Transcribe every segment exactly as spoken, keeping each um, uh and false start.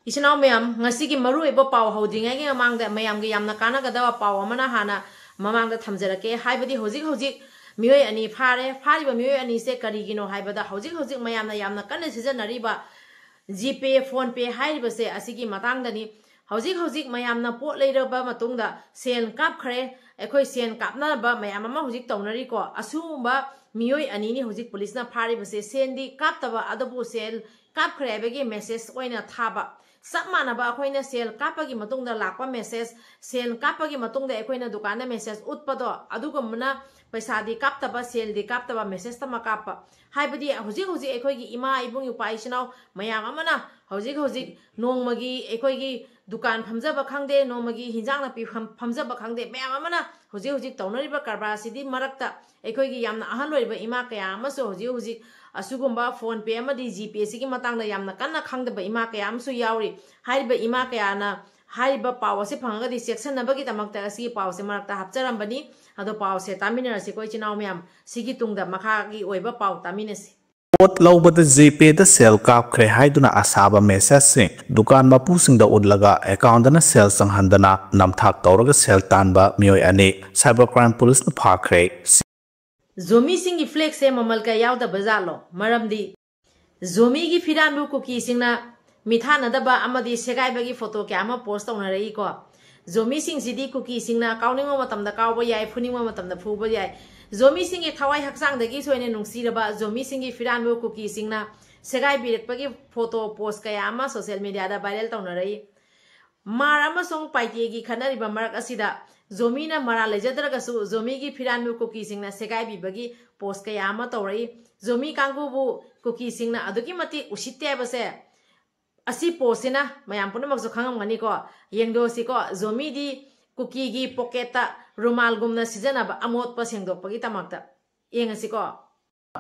ꯏꯆꯤꯟ ꯏꯅꯥꯎ ꯃꯌꯥꯝ, ꯉꯁꯤꯒꯤ ꯃꯔꯨꯑꯣꯏꯕ ꯄꯥꯎ ꯍꯧꯗ꯭ꯔꯤꯉꯩꯒꯤ ꯃꯃꯥꯡꯗ ꯃꯌꯥꯝꯒꯤ ꯌꯥꯝꯅ ꯀꯥꯟꯅꯒꯗꯕ ꯄꯥꯎ ꯑꯃꯅ ꯍꯥꯟꯅ ꯃꯃꯥꯡꯗ ꯊꯝꯖꯔꯛꯀꯦ꯫ ꯍꯥꯏꯕꯗꯤ ꯍꯧꯖꯤꯛ ꯍꯧꯖꯤꯛ ꯃꯤꯑꯣꯏ ꯑꯅꯤ ꯐꯥꯔꯦ꯫ ꯐꯥꯔꯤꯕ ꯃꯤꯑꯣꯏ ꯑꯅꯤꯁꯦ ꯀꯔꯤꯒꯤꯅꯣ ꯍꯥꯏꯕꯗ, ꯍꯧꯖꯤꯛ ꯍꯧꯖꯤꯛ ꯃꯌꯥꯝꯅ ꯌꯥꯝꯅ ꯀꯟꯅ ꯁꯤꯖꯤꯟꯅꯔꯤꯕ GPay, PhonePe ꯍꯥꯏꯔꯤꯕꯁꯦ, ꯑꯁꯤꯒꯤ ꯃꯇꯥꯡꯗꯅꯤ꯫ ꯍꯧꯖꯤꯛ ꯍꯧꯖꯤꯛ ꯃꯌꯥꯝꯅ ꯄꯣꯠ ꯂꯩꯔꯕ ꯃꯇꯨꯡꯗ ꯁꯦꯜ ꯀꯥꯞꯈ꯭ꯔꯦ, ꯑꯩꯈꯣꯏ ꯁꯦꯜ ꯀꯥꯞꯅꯕ ꯃꯌꯥꯝ ꯑꯃ ꯍꯧꯖꯤꯛ ꯇꯧꯅꯔꯤꯀꯣ꯫ ꯑꯁꯤꯒꯨꯝꯕ ꯃꯤꯑꯣꯏ ꯑꯅꯤꯅꯤ ꯍꯧꯖꯤꯛ ꯄꯨꯂꯤꯁꯅ ꯐꯥꯔꯤꯕꯁꯦ꯫ ꯁꯦꯜꯗꯤ ꯀꯥꯞꯇꯕ, ꯑꯗꯨꯕꯨ ꯁꯦꯜ ꯀꯥꯞꯈ꯭ꯔꯦ ꯍꯥꯏꯕꯒꯤ message ꯑꯣꯏꯅ ꯊꯥꯕ꯫ ꯆꯞ ꯃꯥꯟꯅꯕ ꯑꯩꯈꯣꯏꯅ ꯁꯦꯜ ꯀꯥꯞꯄꯒꯤ ꯃꯇꯨꯡꯗ ꯂꯥꯛꯄ message, ꯁꯦꯜ ꯀꯥꯞꯄꯒꯤ ꯃꯇꯨꯡꯗ ꯑꯩꯈꯣꯏꯅ ꯗꯨꯀꯥꯟꯗ message ꯎꯠꯄꯗꯣ, ꯑꯗꯨꯒꯨꯝꯕꯅ ꯄꯩꯁꯥꯗꯤ ꯀꯥꯞꯇꯕ, ꯁꯦꯜꯗꯤ ꯀꯥꯞꯇꯕ, message ꯑꯃ ꯀꯥꯞꯄ꯫ ꯍꯥꯏꯕꯗꯤ ꯍꯧꯖꯤꯛ ꯍꯧꯖꯤꯛ ꯑꯩꯈꯣꯏꯒꯤ ꯏꯃꯥ, ꯏꯕꯨꯡ, ꯏꯄ꯭ꯋꯥ, ꯏꯆꯤꯟ ꯏꯅꯥꯎ ꯃꯌꯥꯝ ꯑꯃꯅ ꯍꯧꯖꯤꯛ ꯍꯧꯖꯤꯛ ꯅꯣꯡꯃꯒꯤ ꯑꯩꯈꯣꯏꯒꯤ ꯗꯨꯀꯥꯟ ꯐꯝꯖꯕ ꯈꯪꯗꯦ, ꯅꯣꯡꯃꯒꯤ ꯍꯤꯟꯖꯥꯡ ꯅꯥꯄꯤ ꯐꯝ-, ꯐꯝꯖꯕ ꯈꯪꯗꯦ, ꯃꯌꯥꯝ ꯑꯃꯅ ꯍꯧꯖꯤꯛ ꯍꯧꯖꯤꯛ ꯇꯧꯅꯔꯤꯕ ꯀꯔꯕꯥꯔꯁꯤꯗꯤ ꯃꯔꯛꯇ ꯑꯩꯈꯣꯏꯒꯤ ꯌꯥꯝꯅ ꯑꯍꯜ ꯑꯣꯏꯔꯕ ꯏꯃꯥ ꯀꯌꯥ ꯑꯃꯁꯨ ꯍꯧꯖꯤꯛ ꯍꯧꯖꯤꯛ ꯑꯁꯤꯒꯨꯝꯕ PhonePe ꯑꯃꯗꯤ GPay ꯁꯤꯒꯤ ꯃꯇꯥꯡꯗ ꯌꯥꯝꯅ ꯀꯟꯅ ꯈꯪꯗꯕ ꯏꯃꯥ ꯀꯌꯥ ꯑꯃꯁꯨ ꯌꯥꯎꯔꯤ꯫ ꯍꯥꯏꯔꯤꯕ ꯏꯃꯥ ꯀꯌꯥꯅ ꯍꯥꯏꯔꯤꯕ ꯄꯥꯎ ꯑꯁꯤ ꯐꯪꯉꯒꯗꯤ ꯆꯦꯛꯁꯤꯟꯅꯕꯒꯤꯗꯃꯛꯇ ꯑꯁꯤꯒꯤ ꯄꯥꯎꯁꯦ ꯃꯔꯛꯇ ꯍꯥꯞꯆꯔꯝꯕꯅꯤ꯫ ꯑꯗꯣ ꯄꯥꯎꯁꯦ ꯇꯥꯃꯤꯟꯅꯔꯁꯤꯀꯣ, ꯏꯆꯤꯟ ꯏꯅꯥꯎ ꯃꯌꯥꯝ꯫ ꯁꯤꯒꯤ ꯇꯨꯡꯗ ꯃꯈꯥꯒꯤ ꯑꯣꯏꯕ ꯄꯥꯎ ꯇꯥꯃꯤꯟꯅꯁꯤ꯫ ꯄꯣꯠ ꯂꯧꯕꯗ GPay ꯗ ꯁꯦꯜ ꯀꯥꯞꯈ꯭ꯔꯦ ꯍꯥꯏꯗꯨꯅ ꯑꯁꯥꯕ message ꯁꯤꯡ ꯗꯨꯀꯥꯟ ꯃꯄꯨꯁꯤꯡꯗ ꯎꯠꯂꯒ account ꯇꯅ ꯁꯦꯜ ꯆꯪꯍꯟꯗꯅ ꯅꯝꯊꯥꯛ ꯇꯧꯔꯒ ꯁꯦꯜ ꯇꯥꯟꯕ ꯃꯤꯑꯣꯏ ꯑꯅꯤ cyber crime ꯄꯨꯂꯤꯁꯅ ꯐꯥꯈ꯭ꯔꯦ꯫ ꯖꯣꯃꯤꯁꯤꯡꯒꯤ flag ꯁꯦ ꯃꯃꯜ ꯀꯌꯥ ꯌꯥꯎꯗꯕ ꯖꯥꯠꯂꯣ? ꯃꯔꯝꯗꯤ ꯖꯣꯃꯤꯒꯤ ꯐꯤꯔꯥꯟꯕꯨ ꯀꯨꯀꯤꯁꯤꯡꯅ ꯃꯤꯊꯥꯅꯗꯕ ꯑꯃꯗꯤ ꯁꯦꯒꯥꯏꯕꯒꯤ photo ꯀꯌꯥ ꯑꯃ post ꯇꯧꯅꯔꯛꯏꯀꯣ꯫ ꯖꯣꯃꯤꯁꯤꯡꯁꯤꯗꯤ ꯀꯨꯀꯤꯁꯤꯡꯅ ꯀꯥꯎꯅꯤꯡꯕ ꯃꯇꯝꯗ ꯀꯥꯎꯕ ꯌꯥꯏ, ꯐꯨꯅꯤꯡꯕ ꯃꯇꯝꯗ ꯐꯨꯕ ꯌꯥꯏ꯫ ꯖꯣꯃꯤꯁꯤꯡꯒꯤ ꯊꯋꯥꯏ ꯍꯛꯆꯥꯡꯗꯒꯤꯁꯨ ꯍꯦꯟꯅ ꯅꯨꯡꯁꯤꯔꯕ ꯖꯣꯃꯤꯁꯤꯡꯒꯤ ꯐꯤꯔꯥꯟꯕꯨ ꯀꯨꯀꯤꯁꯤꯡꯅ ꯁꯦꯒꯥꯏꯕꯤꯔꯛꯄꯒꯤ photo post ꯀꯌꯥ ꯑꯃ social media ꯗ viral ꯇꯧꯅꯔꯛꯏ꯫ ꯃꯥꯔ ꯑꯃꯁꯨꯡ ꯄꯥꯏꯇꯦꯒꯤ ꯈꯠꯅꯔꯤꯕ ꯃꯔꯛ ꯑꯁꯤꯗ ꯖꯣꯃꯤꯅ ꯃꯔꯥꯜ ꯂꯩꯖꯗ꯭ꯔꯒꯁꯨ ꯖꯣꯃꯤꯒꯤ ꯐꯤꯔꯥꯟꯕꯨ ꯀꯨꯀꯤꯁꯤꯡꯅ ꯁꯦꯒꯥꯏꯕꯤꯕꯒꯤ post ꯀꯌꯥ ꯑꯃ ꯇꯧꯔꯛꯏ꯫ ꯖꯣꯃꯤ ꯀꯥꯡꯕꯨꯕꯨ ꯀꯨꯀꯤꯁꯤꯡꯅ ꯑꯗꯨꯛꯀꯤ ꯃꯇꯤꯛ ꯎꯁꯤꯠꯇꯦ ꯍꯥꯏꯕꯁꯦ ꯑꯁꯤ post ꯁꯤꯅ ꯃꯌꯥꯝ ꯄꯨꯝꯅꯃꯛꯁꯨ ꯈꯪꯉꯝꯒꯅꯤꯀꯣ꯫ ꯌꯦꯡꯗꯣꯛꯁꯤꯀꯣ, ꯖꯣꯃꯤꯗꯤ ꯀꯨꯀꯤꯒꯤ pocket ꯇ ꯔꯨꯃꯥꯜꯒꯨꯝꯅ ꯁꯤꯖꯤꯟꯅꯕ ꯑꯃꯣꯠꯄ ꯁꯦꯡꯗꯣꯛꯄꯒꯤꯗꯃꯛꯇ꯫ ꯌꯦꯡꯉꯁꯤꯀꯣ꯫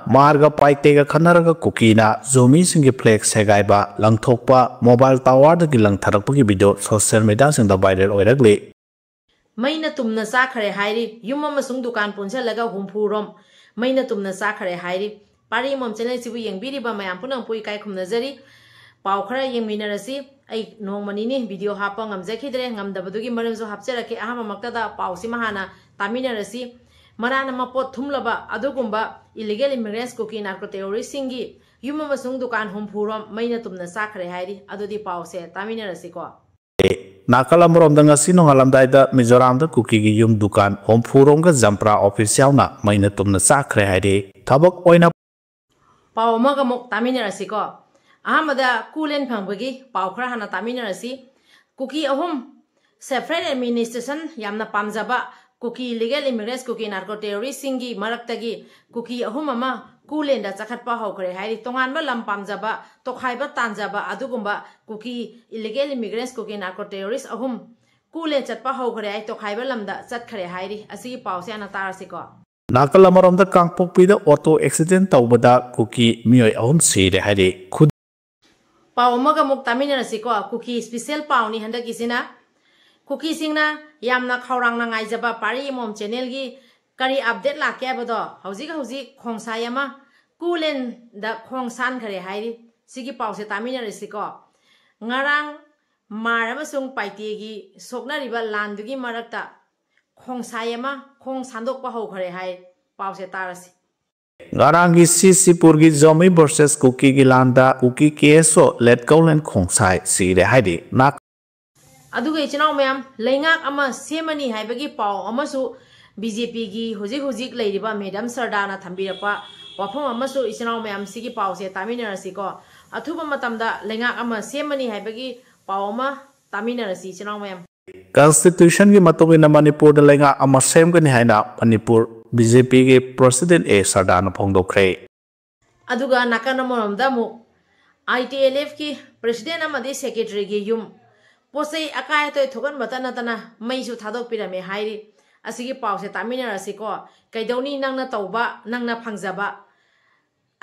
ꯃꯥꯔꯒ ꯄꯥꯏꯇꯦꯒ ꯈꯠꯅꯔꯒ ꯀꯨꯀꯤꯅ ꯖꯣꯃꯤꯁꯤꯡꯒꯤ flag ꯁꯦꯒꯥꯏꯕ, ꯂꯪꯊꯣꯛꯄ, mobile tower ꯗꯒꯤ ꯂꯪꯊꯔꯛꯄꯒꯤ video social media ꯁꯤꯡꯗ viral ꯑꯣꯏꯔꯛꯂꯤ꯫ ꯃꯩꯅ ꯇꯨꯝꯅ ꯆꯥꯈ꯭ꯔꯦ ꯍꯥꯏꯔꯤ꯫ ꯌꯨꯝ ꯑꯃꯁꯨꯡ ꯗꯨꯀꯥꯟ ꯄꯨꯟꯁꯤꯜꯂꯒ ꯍꯨꯝꯐꯨ ꯔꯣꯝ ꯃꯩꯅ ꯇꯨꯝꯅ ꯆꯥꯈ꯭ꯔꯦ ꯍꯥꯏꯔꯤ꯫ ꯄꯥꯔꯤ ꯑꯃꯃꯝ channel ꯁꯤꯕꯨ ꯌꯦꯡꯕꯤꯔꯤꯕ ꯃꯌꯥꯝ ꯄꯨꯝꯅꯃꯛꯄꯨ ꯏꯀꯥꯏ ꯈꯨꯝꯅꯖꯔꯤ꯫ ꯄꯥꯎ ꯈꯔ ꯌꯦꯡꯃꯤꯟꯅꯔꯁꯤ꯫ ꯑꯩ ꯅꯣꯡꯃ ꯅꯤꯅꯤ video ꯍꯥꯞꯄ ꯉꯝꯖꯈꯤꯗ꯭ꯔꯦ, ꯉꯝꯗꯕꯗꯨꯒꯤ ꯃꯔꯝꯁꯨ ꯍꯥꯞꯆꯔꯛꯀꯦ꯫ ꯑꯍꯥꯟꯕꯃꯛꯇꯗ ꯄꯥꯎꯁꯤꯃ ꯍꯥꯟꯅ ꯇꯥꯃꯤꯟꯅꯔꯁꯤ꯫ ꯃꯔꯥꯟ ꯑꯃ ꯄꯣꯠ ꯊꯨꯝꯂꯕ ꯑꯗꯨꯒꯨꯝꯕ illegal immigrants ꯀꯨꯀꯤ narco terroristꯁꯤꯡꯒꯤ ꯌꯨꯝ ꯑꯃꯁꯨꯡ ꯗꯨꯀꯥꯟ ꯍꯨꯝꯐꯨ ꯔꯣꯝ ꯃꯩꯅ ꯇꯨꯝꯅ ꯆꯥꯛꯈ꯭ꯔꯦ ꯍꯥꯏꯔꯤ꯫ ꯑꯗꯨꯗꯤ ꯄꯥꯎꯁꯦ ꯇꯥꯃꯤꯟꯅꯔꯁꯤꯀꯣ꯫ ꯅꯥꯀꯜ ꯑꯃꯔꯣꯝꯗ ꯉꯁꯤ ꯅꯣꯡꯉꯥꯜꯂꯝꯗꯥꯏꯗ ꯃꯤꯖꯣꯔꯥꯝꯗ ꯀꯨꯀꯤꯒꯤ ꯌꯨꯝ ꯗꯨꯀꯥꯟ ꯍꯨꯝꯐꯨ ꯔꯣꯝꯒ ꯖꯝꯄ꯭ꯔꯥ office ꯌꯥꯎꯅ ꯃꯩꯅ ꯇꯨꯝꯅ ꯆꯥꯛꯈ꯭ꯔꯦ ꯍꯥꯏꯔꯤ꯫ ꯊꯕꯛ ꯑꯣꯏꯅ ꯄꯥꯎ ꯑꯃꯒ ꯑꯃꯨꯛ ꯇꯥꯃꯤꯟꯅꯔꯁꯤꯀꯣ꯫ ꯑꯍꯥꯟꯕꯗ ꯀꯨꯂꯦꯟ ꯐꯪꯕꯒꯤ ꯄꯥꯎ ꯈꯔ ꯍꯥꯟꯅ ꯇꯥꯃꯤꯟꯅꯔꯁꯤ꯫ ꯀꯨꯀꯤ ꯑꯍꯨꯝ separate administration ꯌꯥꯝꯅ ꯄꯥꯝꯖꯕ ꯀꯨꯀꯤ illegal immigrants, ꯀꯨꯀꯤ narco terroristꯁꯤꯡꯒꯤ ꯃꯔꯛꯇꯒꯤ ꯀꯨꯀꯤ ꯑꯍꯨꯝ ꯑꯃ ꯀꯨꯂꯦꯟꯗ ꯆꯠꯈꯠꯄ ꯍꯧꯈ꯭ꯔꯦ ꯍꯥꯏꯔꯤ꯫ ꯇꯣꯉꯥꯟꯕ ꯂꯝ ꯄꯥꯝꯖꯕ, ꯇꯣꯈꯥꯏꯕ ꯇꯥꯟꯖꯕ ꯑꯗꯨꯒꯨꯝꯕ ꯀꯨꯀꯤ illegal immigrants, ꯀꯨꯀꯤ narco terrorist ꯑꯍꯨꯝ ꯀꯨꯂꯦꯟ ꯆꯠꯄ ꯍꯧꯈ꯭ꯔꯦ ꯍꯥꯏ, ꯇꯣꯈꯥꯏꯕ ꯂꯝꯗ ꯆꯠꯈ꯭ꯔꯦ ꯍꯥꯏꯔꯤ꯫ ꯑꯁꯤꯒꯤ ꯄꯥꯎꯁꯦ ꯍꯥꯟꯅ ꯇꯥꯔꯁꯤꯀꯣ꯫ ꯅꯥꯀꯜ ꯑꯃꯔꯣꯝꯗ ꯀꯥꯡꯄꯣꯛꯄꯤꯗ auto accident ꯇꯧꯕꯗ ꯀꯨꯀꯤ ꯃꯤꯑꯣꯏ ꯑꯍꯨꯝ ꯁꯤꯔꯦ ꯍꯥꯏꯔꯤ꯫ ꯈꯨ- ꯄꯥꯎ ꯑꯃꯒ ꯑꯃꯨꯛ ꯇꯥꯃꯤꯟꯅꯔꯁꯤꯀꯣ꯫ ꯀꯨꯀꯤ special ꯄꯥꯎꯅꯤ ꯍꯟꯗꯛꯀꯤꯁꯤꯅ꯫ ꯀꯨꯀꯤꯁꯤꯡꯅ ꯌꯥꯝꯅ ꯈꯧꯔꯥꯡꯅ ꯉꯥꯏꯖꯕ ꯄꯥꯔꯤ ꯑꯃꯣꯝ channelꯒꯤ ꯀꯔꯤ update ꯂꯥꯛꯀꯦ ꯍꯥꯏꯕꯗꯣ ꯍꯧꯖꯤꯛ ꯍꯧꯖꯤꯛ ꯈꯣꯡꯁꯥꯏ ꯑꯃ ꯀꯨꯂꯦꯟꯗ ꯈꯣꯡ ꯁꯥꯟꯈ꯭ꯔꯦ ꯍꯥꯏꯔꯤ꯫ ꯁꯤꯒꯤ ꯄꯥꯎꯁꯦ ꯇꯥꯃꯤꯟꯅꯔꯁꯤꯀꯣ꯫ ꯉꯔꯥꯡ ꯃꯥꯔ ꯑꯃꯁꯨꯡ ꯄꯥꯏꯇꯦꯒꯤ ꯁꯣꯛꯅꯔꯤꯕ ꯂꯥꯟꯗꯨꯒꯤ ꯃꯔꯛꯇ ꯈꯣꯡꯁꯥꯏ ꯑꯃ ꯈꯣꯡ ꯁꯥꯟꯗꯣꯛꯄ ꯍꯧꯈ꯭ꯔꯦ ꯍꯥꯏ꯫ ꯄꯥꯎꯁꯦ ꯇꯥꯔꯁꯤ꯫ ꯉꯔꯥꯡꯒꯤ ꯁꯤꯁꯤꯄꯨꯔꯒꯤ ꯖꯣꯃꯤ versus ꯀꯨꯀꯤꯒꯤ ꯂꯥꯟꯗ ꯀꯨꯀꯤ KSO ꯂꯦꯠꯀꯧꯂꯦꯟ ꯈꯣꯡꯁꯥꯏ ꯁꯤꯔꯦ ꯍꯥꯏꯔꯤ꯫ ꯅꯥꯛ- ꯑꯗꯨꯒ ꯏꯆꯤꯟ ꯏꯅꯥꯎ ꯃꯌꯥꯝ, ꯂꯩꯉꯥꯛ ꯑꯃ ꯁꯦꯝꯃꯅꯤ ꯍꯥꯏꯕꯒꯤ ꯄꯥꯎ ꯑꯃꯁꯨ BJPꯒꯤ ꯍꯧꯖꯤꯛ ꯍꯧꯖꯤꯛ ꯂꯩꯔꯤꯕ Madam ꯁꯔꯗꯥꯅ ꯊꯝꯕꯤꯔꯛꯄ ꯋꯥꯐꯝ ꯑꯃꯁꯨ ꯏꯆꯤꯟ ꯏꯅꯥꯎ ꯃꯌꯥꯝ ꯁꯤꯒꯤ ꯄꯥꯎꯁꯦ ꯇꯥꯃꯤꯟꯅꯔꯁꯤꯀꯣ꯫ ꯑꯊꯨꯕ ꯃꯇꯝꯗ ꯂꯩꯉꯥꯛ ꯑꯃ ꯁꯦꯝꯃꯅꯤ ꯍꯥꯏꯕꯒꯤ ꯄꯥꯎ ꯑꯃ ꯇꯥꯃꯤꯟꯅꯔꯁꯤ ꯏꯆꯤꯟ ꯏꯅꯥꯎ ꯃꯌꯥꯝ꯫ Constitutionꯒꯤ ꯃꯇꯨꯡ ꯏꯟꯅ ꯃꯅꯤꯄꯨꯔꯗ ꯂꯩꯉꯥꯛ ꯑꯃ ꯁꯦꯝꯒꯅꯤ ꯍꯥꯏꯅ ꯃꯅꯤꯄꯨꯔ BJPꯒꯤ President A ꯁꯔꯗꯥꯅ ꯐꯣꯡꯗꯣꯛꯈ꯭ꯔꯦ꯫ ꯑꯗꯨꯒ ꯅꯥꯀꯟ ꯑꯃꯔꯣꯝꯗ ꯑꯃꯨꯛ ITLFꯀꯤ President ꯑꯃꯗꯤ Secretaryꯒꯤ ꯌꯨꯝ ꯄꯣꯠ ꯆꯩ ꯑꯀꯥꯏ ꯑꯇꯣꯏ ꯊꯣꯛꯍꯟꯕꯇ ꯅꯠꯇꯅ ꯃꯩꯁꯨ ꯊꯥꯗꯣꯛꯄꯤꯔꯝꯃꯦ ꯍꯥꯏꯔꯤ꯫ ꯑꯁꯤꯒꯤ ꯄꯥꯎꯁꯦ ꯇꯥꯃꯤꯟꯅꯔꯁꯤꯀꯣ꯫ ꯀꯩꯗꯧꯅꯤ ꯅꯪꯅ ꯇꯧꯕ, ꯅꯪꯅ ꯐꯪꯖꯕ꯫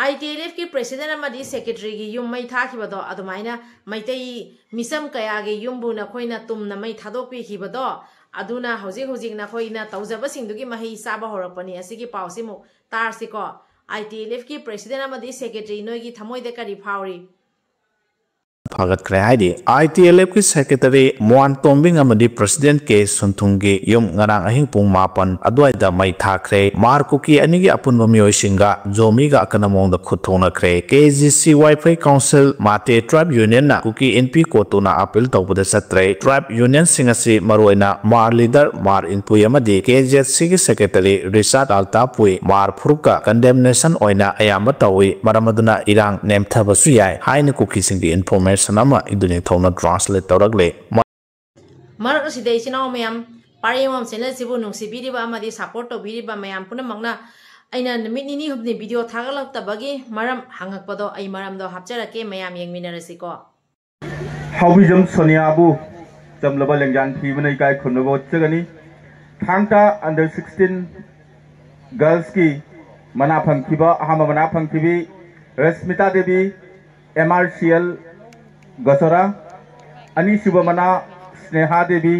ITLFꯀꯤ President ꯑꯃꯗꯤ Secretaryꯒꯤ ꯌꯨꯝ ꯃꯩ ꯊꯥꯈꯤꯕꯗꯣ, ꯑꯗꯨꯃꯥꯏꯅ ꯃꯩꯇꯩ ꯃꯤꯆꯝ ꯀꯌꯥꯒꯤ ꯌꯨꯝꯕꯨ ꯅꯈꯣꯏꯅ ꯇꯨꯝꯅ ꯃꯩ ꯊꯥꯗꯣꯛꯄꯤꯈꯤꯕꯗꯣ, ꯑꯗꯨꯅ ꯍꯧꯖꯤꯛ ꯍꯧꯖꯤꯛ ꯅꯈꯣꯏꯅ ꯇꯧꯖꯕꯁꯤꯡꯗꯨꯒꯤ ꯃꯍꯩ ꯆꯥꯕ ꯍꯧꯔꯛꯄꯅꯤ꯫ ꯑꯁꯤꯒꯤ ꯄꯥꯎꯁꯤꯃꯨꯛ ꯇꯥꯔꯁꯤꯀꯣ꯫ ITLFꯀꯤ President ꯑꯃꯗꯤ Secretary ꯅꯣꯏꯒꯤ ꯊꯃꯣꯏꯗ ꯀꯔꯤ ꯐꯥꯎꯔꯤ? ꯐꯒꯠꯈ꯭ꯔꯦ ꯍꯥꯏꯔꯤ꯫ ꯑꯥꯏ ꯇꯤ ꯑꯦꯜ ꯑꯦꯐꯀꯤ ꯁꯦꯀ꯭ꯔꯦꯇꯔꯤ ꯃꯣꯍꯟ ꯇꯣꯝꯕꯤꯡ ꯑꯃꯗꯤ ꯄ꯭ꯔꯁꯤꯗꯦꯟ ꯀꯦ ꯁꯨꯟꯊꯨꯡꯒꯤ ꯌꯨꯝ ꯉꯔꯥꯡ ꯑꯍꯤꯡ ꯄꯨꯡ ꯃꯥꯄꯟ ꯑꯗꯨꯋꯥꯏꯗ ꯃꯩ ꯊꯥꯈ꯭ꯔꯦ꯫ ꯃꯥꯔ ꯀꯨꯀꯤ ꯑꯅꯤꯒꯤ ꯑꯄꯨꯟꯕ ꯃꯤꯑꯣꯏꯁꯤꯡꯒ ꯖꯣꯃꯤꯒ ꯑꯀꯟꯕ ꯃꯑꯣꯡꯗ ꯈꯨꯠ ꯊꯣꯛꯅꯈ꯭ꯔꯦ꯫ ꯀꯦ G C wifi council Mate ꯇ꯭ꯔꯥꯏꯕ ꯌꯨꯅꯤꯌꯟꯅ ꯀꯨꯀꯤ ꯏꯟꯄꯤ ꯀꯣꯇꯨꯅ ꯑꯄꯤꯜ ꯇꯧꯕꯗ ꯆꯠꯇ꯭ꯔꯦ꯫ ꯇ꯭ꯔꯥꯏꯕ ꯌꯨꯅꯤꯌꯟꯁꯤꯡ ꯑꯁꯤ ꯃꯔꯨꯑꯣꯏꯅ ꯃꯥꯔ ꯂꯤꯗꯔ ꯃꯥꯔ ꯏꯟꯄꯨꯏ ꯑꯃꯗꯤ ꯀꯦ ꯖꯦꯠ ꯁꯤꯒꯤ ꯁꯦꯀ꯭ꯔꯦꯇꯔꯤ ꯔꯤꯆꯥꯔꯗ ꯑꯜꯇꯥꯄꯨꯏ ꯃꯥꯔ ꯐꯨꯔꯨꯞꯀ ꯀꯟꯗꯦꯝꯅꯦꯁꯟ ꯑꯣꯏꯅ ꯑꯌꯥꯝꯕ ꯇꯧꯏ꯫ ꯃꯔꯝ ꯑꯗꯨꯅ ꯏꯔꯥꯡ ꯅꯦꯝꯊꯕꯁꯨ ꯌꯥꯏ ꯍꯥꯏꯅ ꯀꯨꯀꯤꯁꯤꯡꯒꯤ ꯏꯟꯐꯣꯔꯃꯦꯁꯟ ꯑꯃ ꯏꯟꯗꯨ ꯅꯤꯡꯊꯧꯅ ꯇ꯭ꯔꯥꯟꯁꯂꯦꯠ ꯇꯧꯔꯛꯂꯦ꯫ ꯃꯔꯛ ꯑꯁꯤꯗ ꯏꯆꯤꯟ ꯏꯅꯥꯎ ꯃꯌꯥꯝ, ꯄꯥꯔꯦꯡꯕꯝ ꯆꯦꯅꯦꯜꯁꯤꯕꯨ ꯅꯨꯡꯁꯤꯕꯤꯔꯤꯕ ꯑꯃꯗꯤ ꯁꯄꯣꯔꯠ ꯇꯧꯕꯤꯔꯤꯕ ꯃꯌꯥꯝ ꯄꯨꯝꯅꯃꯛꯅ ꯑꯩꯅ ꯅꯨꯃꯤꯠ ꯅꯤꯅꯤ ꯍꯨꯝꯅꯤ ꯚꯤꯗꯤꯑꯣ ꯊꯥꯒꯠꯂꯛꯇꯕꯒꯤ ꯃꯔꯝ ꯍꯪꯉꯛꯄꯗꯣ ꯑꯩ ꯃꯔꯝꯗꯣ ꯍꯥꯞꯆꯔꯛꯀꯦ, ꯃꯌꯥꯝ ꯌꯦꯡꯃꯤꯟꯅꯔꯁꯤꯀꯣ꯫ ꯍꯥꯎꯕꯤꯖꯝ ꯁꯣꯅꯤꯌꯥꯕꯨ ꯆꯝꯂꯕ ꯂꯦꯡꯖꯥꯟ ꯊꯤꯕꯅ ꯏꯀꯥꯏ ꯈꯨꯝꯅꯕ ꯎꯠꯆꯒꯅꯤ꯫ ꯊꯥꯡ ꯇꯥ ꯑꯟꯗꯔ ꯁꯤꯛꯁꯇꯤꯟ ꯒꯔꯜꯁꯀꯤ ꯃꯅꯥ ꯐꯪꯈꯤꯕ, ꯑꯍꯥꯟꯕ ꯃꯅꯥ ꯐꯪꯈꯤꯕꯤ Rasmita Devi, M R C L ꯒꯣꯆꯣꯔꯥ, ꯑꯅꯤꯁꯨꯕ ꯃꯅꯥ Sneha Devi,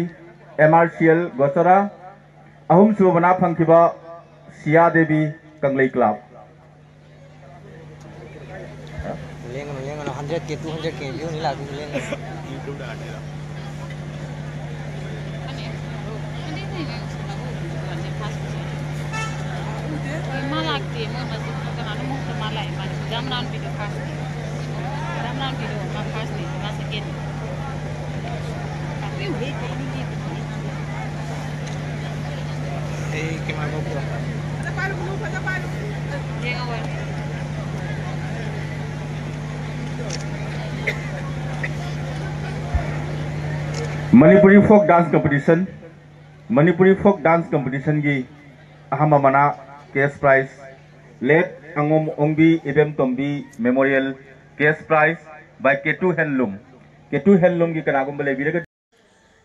M R C L ꯒꯣꯆꯣꯔꯥ, ꯑꯍꯨꯝꯁꯨꯕ ꯃꯅꯥ ꯐꯪꯈꯤꯕ ꯁꯤꯌꯥ ꯗꯦꯕꯤ, ꯀꯪꯂꯩ ꯀ꯭ꯂꯕ꯫ ꯂꯦꯡꯒꯅꯨ, ꯂꯦꯡꯒꯅꯨ, hundred K, two hundred K ꯚ꯭ꯌꯨꯅꯤ ꯂꯥꯛꯇꯣꯏꯁꯦ, ꯂꯦꯡꯒꯅꯨ꯫ ꯃꯥ ꯂꯥꯛꯇꯦ, ꯃꯣꯏ ꯃꯆꯤꯟ ꯀꯅꯥꯅꯣ ꯃꯍꯨꯠꯇ ꯃꯥ ꯂꯥꯛꯑꯦ, ꯃꯥ ꯖꯝ ꯔꯥꯎꯟ ꯚꯤꯗꯤꯑꯣ ꯐꯥꯔꯁꯅꯦ꯫ ꯖꯝ ꯔꯥꯎꯟ ꯚꯤꯗꯤꯑꯣ ꯃꯥ ꯐꯥꯔꯁꯅꯦ, ꯃꯥ ꯁꯦꯀꯦꯟꯅꯦ꯫ ꯑꯩ ꯀꯦꯃꯦꯔꯥ ꯂꯧꯕꯤꯔꯣ꯫ ꯌꯦꯡꯉꯣ꯫ Manipuri folk dance competition, Manipuri folk dance competition ꯒꯤ ꯑꯍꯥꯟꯕ ꯃꯅꯥ cash prize, ꯂꯦꯠ ꯑꯉꯣꯝ ꯑꯣꯡꯕꯤ ꯏꯕꯦꯝ ꯇꯣꯝꯕꯤ memorial cash prize by ꯀꯦꯇꯨ ꯍꯦꯟꯂꯨꯝ꯫ ꯀꯦꯇꯨ ꯍꯦꯟꯂꯨꯝꯒꯤ ꯀꯅꯥꯒꯨꯝꯕ ꯂꯩꯕꯤꯔꯒꯗꯤ꯫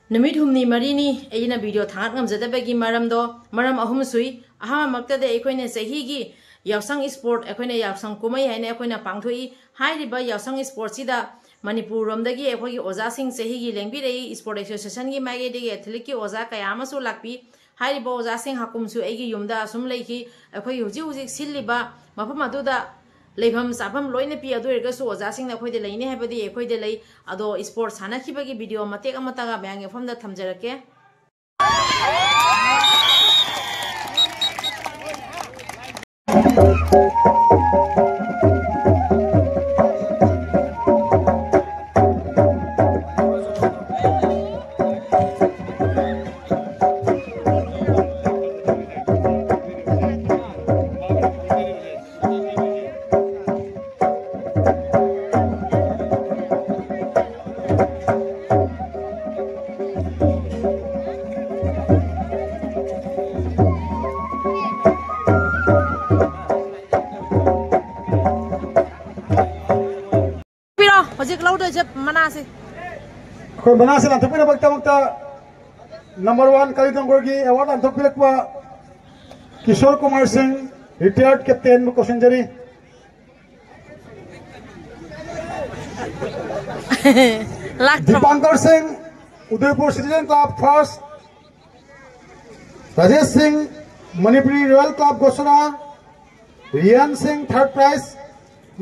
ꯅꯨꯃꯤꯠ ꯍꯨꯝꯅꯤ ꯃꯔꯤꯅꯤ ꯑꯩꯅ ꯚꯤꯗꯤꯑꯣ ꯊꯥꯒꯠ ꯉꯝꯖꯗꯕꯒꯤ ꯃꯔꯝꯗꯣ ꯃꯔꯝ ꯑꯍꯨꯝ ꯁꯨꯏ꯫ ꯑꯍꯥꯟꯕꯃꯛꯇꯗ ꯑꯩꯈꯣꯏꯅ ꯆꯍꯤꯒꯤ ꯌꯥꯎꯁꯪ ꯏꯁꯄꯣꯔꯠ, ꯑꯩꯈꯣꯏꯅ ꯌꯥꯎꯁꯪ ꯀꯨꯝꯍꯩ ꯍꯥꯏꯅ ꯑꯩꯈꯣꯏꯅ ꯄꯥꯡꯊꯣꯛꯏ꯫ ꯍꯥꯏꯔꯤꯕ ꯌꯥꯎꯁꯪ ꯏꯁꯄꯣꯔꯠꯁꯤꯗ ꯃꯅꯤꯄꯨꯔ ꯔꯣꯝꯗꯒꯤ ꯑꯩꯈꯣꯏꯒꯤ ꯑꯣꯖꯥꯁꯤꯡ ꯆꯍꯤꯒꯤ ꯂꯦꯡꯕꯤꯔꯛꯏ꯫ ꯏꯁꯄꯣꯔꯠ ꯑꯦꯁꯣꯁꯤꯌꯦꯁꯟꯒꯤ ꯃꯥꯏꯀꯩꯗꯒꯤ ꯑꯦꯊꯂꯤꯛꯀꯤ ꯑꯣꯖꯥ ꯀꯌꯥ ꯑꯃꯁꯨ ꯂꯥꯛꯄꯤ꯫ ꯍꯥꯏꯔꯤꯕ ꯑꯣꯖꯥꯁꯤꯡ ꯍꯥꯀꯨꯝꯁꯨ ꯑꯩꯒꯤ ꯌꯨꯝꯗ ꯑꯁꯨꯝ ꯂꯩꯈꯤ꯫ ꯑꯩꯈꯣꯏꯒꯤ ꯍꯧꯖꯤꯛ ꯍꯧꯖꯤꯛ ꯁꯤꯜꯂꯤꯕ ꯃꯐꯝ ꯑꯗꯨꯗ ꯂꯩꯐꯝ ꯆꯥꯐꯝ ꯂꯣꯏꯅ ꯄꯤ꯫ ꯑꯗꯨ ꯑꯣꯏꯔꯒꯁꯨ ꯑꯣꯖꯥꯁꯤꯡꯅ ꯑꯩꯈꯣꯏꯗ ꯂꯩꯅꯤ ꯍꯥꯏꯕꯗꯤ ꯑꯩꯈꯣꯏꯗ ꯂꯩ꯫ ꯑꯗꯣ ꯁ꯭ꯄꯣꯔꯠꯁ ꯁꯥꯟꯅꯈꯤꯕꯒꯤ ꯚꯤꯗꯤꯑꯣ ꯃꯇꯦꯛ ꯑꯃꯇꯒ ꯃꯌꯥꯝꯒꯤ ꯃꯐꯝꯗ ꯊꯝꯖꯔꯛꯀꯦ꯫ ꯄꯤꯔꯣ, ꯍꯧꯖꯤꯛ ꯂꯧꯗꯣꯏꯁꯦ ꯃꯅꯥꯁꯦ꯫ ꯑꯩꯈꯣꯏ ꯃꯅꯥꯁꯦ ꯂꯥꯟꯊꯣꯛꯄꯤꯅꯕꯒꯤꯗꯃꯛꯇ ꯅꯝꯕꯔ ꯋꯥꯟ ꯀꯥꯂꯤꯗꯪꯒꯣꯔꯒꯤ ꯑꯦꯋꯥꯔꯗ ꯂꯥꯟꯊꯣꯛꯄꯤꯔꯛꯄ ꯀꯤꯁꯣꯔ ꯀꯨꯃꯥꯔ ꯁꯤꯡ, ꯔꯤꯇꯥꯌꯔꯗ ꯀꯦꯞꯇꯦꯟꯕꯨ ꯀꯧꯁꯤꯟꯖꯔꯤ꯫ ꯂꯥꯛꯇ꯭ꯔꯕꯣ? Dipankar Singh, Udaipur citizen club, first. Rajesh Singh, Manipuri royal club, ꯒꯣꯁꯣꯔꯥ꯫ Riyan Singh, third prize,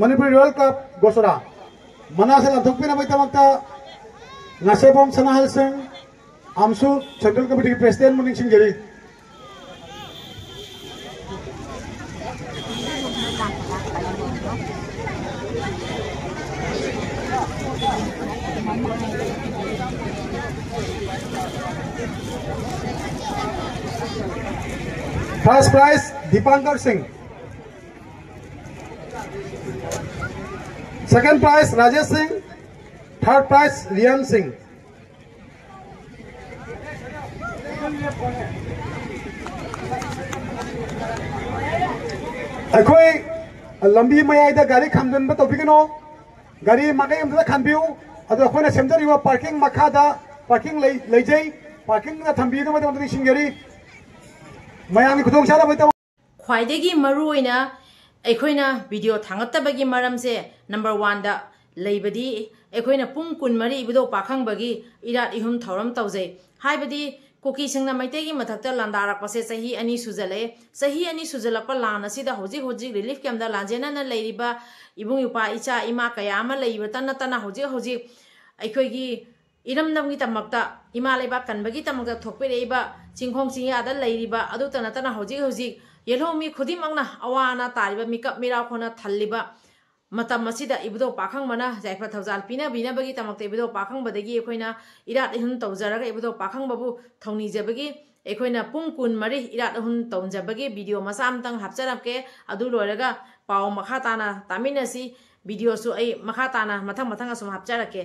Manipuri royal club, ꯒꯣꯁꯣꯔꯥ꯫ ꯃꯅꯥꯁꯦ ꯂꯥꯟꯊꯣꯛꯄꯤꯅꯕꯒꯤꯗꯃꯛꯇ ꯉꯥꯁꯦꯕꯣꯝ ꯁꯅꯥꯍꯜ ꯁꯤꯡ, ꯑꯝꯁꯨ ꯁꯦꯟꯇ꯭ꯔꯦꯜ ꯀꯃꯤꯇꯤꯒꯤ ꯄ꯭ꯔꯦꯁꯤꯗꯦꯟꯕꯨ ꯅꯤꯡꯁꯤꯡꯖꯔꯤ꯫ First prize, Dipankar Singh. Second prize, Rajesh Singh. Third prize, Riyan Singh. ꯑꯩꯈꯣꯏ ꯂꯝꯕꯤ ꯃꯌꯥꯏꯗ ꯒꯥꯔꯤ ꯈꯥꯝꯖꯤꯟꯕ ꯇꯧꯕꯤꯒꯅꯨ꯫ ꯒꯥꯔꯤ ꯃꯥꯏꯀꯩ ꯑꯃꯗ ꯈꯥꯝꯕꯤꯌꯨ꯫ ꯑꯗꯣ ꯑꯩꯈꯣꯏꯅ ꯁꯦꯝꯖꯔꯤꯕ ꯄꯥꯔꯀꯤꯡ ꯃꯈꯥꯗ ꯄꯥꯔꯀꯤꯡ ꯂꯩ-, ꯂꯩꯖꯩ꯫ ꯄꯥꯔꯀꯤꯡꯗ ꯊꯝꯕꯤꯅꯕꯒꯤꯗꯃꯛꯇ ꯅꯤꯡꯁꯤꯡꯖꯔꯤ꯫ ꯃꯌꯥꯝꯒꯤ ꯈꯨꯗꯣꯡꯆꯥꯅꯕꯒꯤꯗꯃꯛ ꯈ꯭ꯋꯥꯏꯗꯒꯤ ꯃꯔꯨꯑꯣꯏꯅ ꯑꯩꯈꯣꯏꯅ ꯚꯤꯗꯤꯑꯣ ꯊꯥꯡꯒꯠꯇꯕꯒꯤ ꯃꯔꯝꯁꯦ, ꯅꯝꯕꯔ ꯋꯥꯟꯗ ꯂꯩꯕꯗꯤ, ꯑꯩꯈꯣꯏꯅ ꯄꯨꯡ ꯀꯨꯟꯃꯔꯤ ꯏꯕꯨꯙꯧ ꯄꯥꯈꯪꯕꯒꯤ ꯏꯔꯥꯠ ꯏꯍꯨꯝ ꯊꯧꯔꯝ ꯇꯧꯖꯩ꯫ ꯍꯥꯏꯕꯗꯤ ꯀꯨꯀꯤꯁꯤꯡꯅ ꯃꯩꯇꯩꯒꯤ ꯃꯊꯛꯇ ꯂꯥꯟꯗꯥꯔꯛꯄꯁꯦ ꯆꯍꯤ ꯑꯅꯤ ꯁꯨꯖꯜꯂꯛꯑꯦ꯫ ꯆꯍꯤ ꯑꯅꯤ ꯁꯨꯖꯜꯂꯛꯄ ꯂꯥꯟ ꯑꯁꯤꯗ ꯍꯧꯖꯤꯛ ꯍꯧꯖꯤꯛ relief camp ꯗ ꯂꯥꯟꯖꯦꯟꯅꯅ ꯂꯩꯔꯤꯕ ꯏꯕꯨꯡ ꯏꯄ꯭ꯋꯥ, ꯏꯆꯥ ꯏꯃꯥ ꯀꯌꯥ ꯑꯃ ꯂꯩꯕꯇ ꯅꯠꯇꯅ, ꯍꯧꯖꯤꯛ ꯍꯧꯖꯤꯛ ꯑꯩꯈꯣꯏꯒꯤ ꯏꯔꯝꯗꯝꯒꯤꯗꯃꯛꯇ, ꯏꯃꯥ ꯂꯩꯕꯥꯛ ꯀꯟꯕꯒꯤꯗꯃꯛꯇ ꯊꯣꯛꯄꯤꯔꯛꯏꯕ ꯆꯤꯡꯈꯣꯡ ꯆꯤꯡꯌꯥꯗ ꯂꯩꯔꯤꯕ ꯑꯗꯨꯇ ꯅꯠꯇꯅ, ꯍꯧꯖꯤꯛ ꯍꯧꯖꯤꯛ ꯌꯦꯜꯍꯧꯃꯤ ꯈꯨꯗꯤꯡꯃꯛꯅ ꯑꯋꯥ ꯑꯅꯥ ꯇꯥꯔꯤꯕ, ꯃꯤꯀꯞ ꯃꯤꯔꯥꯎꯈꯣꯅ ꯊꯜꯂꯤꯕ ꯃꯇꯝ ꯑꯁꯤꯗ ꯏꯕꯨꯙꯧ ꯄꯥꯈꯪꯕꯅ ꯌꯥꯏꯐ ꯊꯧꯖꯥꯜ ꯄꯤꯅꯕꯤꯅꯕꯒꯤꯗꯃꯛꯇ ꯏꯕꯨꯙꯧ ꯄꯥꯈꯪꯕꯗꯒꯤ ꯑꯩꯈꯣꯏꯅ ꯏꯔꯥꯠ ꯏꯍꯨꯟ ꯇꯧꯖꯔꯒ ꯏꯕꯨꯙꯧ ꯄꯥꯈꯪꯕꯕꯨ ꯊꯧꯅꯤꯖꯕꯒꯤ ꯑꯩꯈꯣꯏꯅ ꯄꯨꯡ ꯀꯨꯟꯃꯔꯤ ꯏꯔꯥꯠ ꯏꯍꯨꯟ ꯇꯧꯖꯕꯒꯤ video ꯃꯆꯥ ꯑꯃꯇꯪ ꯍꯥꯞꯆꯔꯛꯀꯦ꯫ ꯑꯗꯨ ꯂꯣꯏꯔꯒ ꯄꯥꯎ ꯃꯈꯥ ꯇꯥꯅ ꯇꯥꯃꯤꯟꯅꯁꯤ꯫ Video ꯁꯨ ꯑꯩ ꯃꯈꯥ ꯇꯥꯅ ꯃꯊꯪ ꯃꯊꯪ ꯑꯁꯨꯝ ꯍꯥꯞꯆꯔꯛꯀꯦ꯫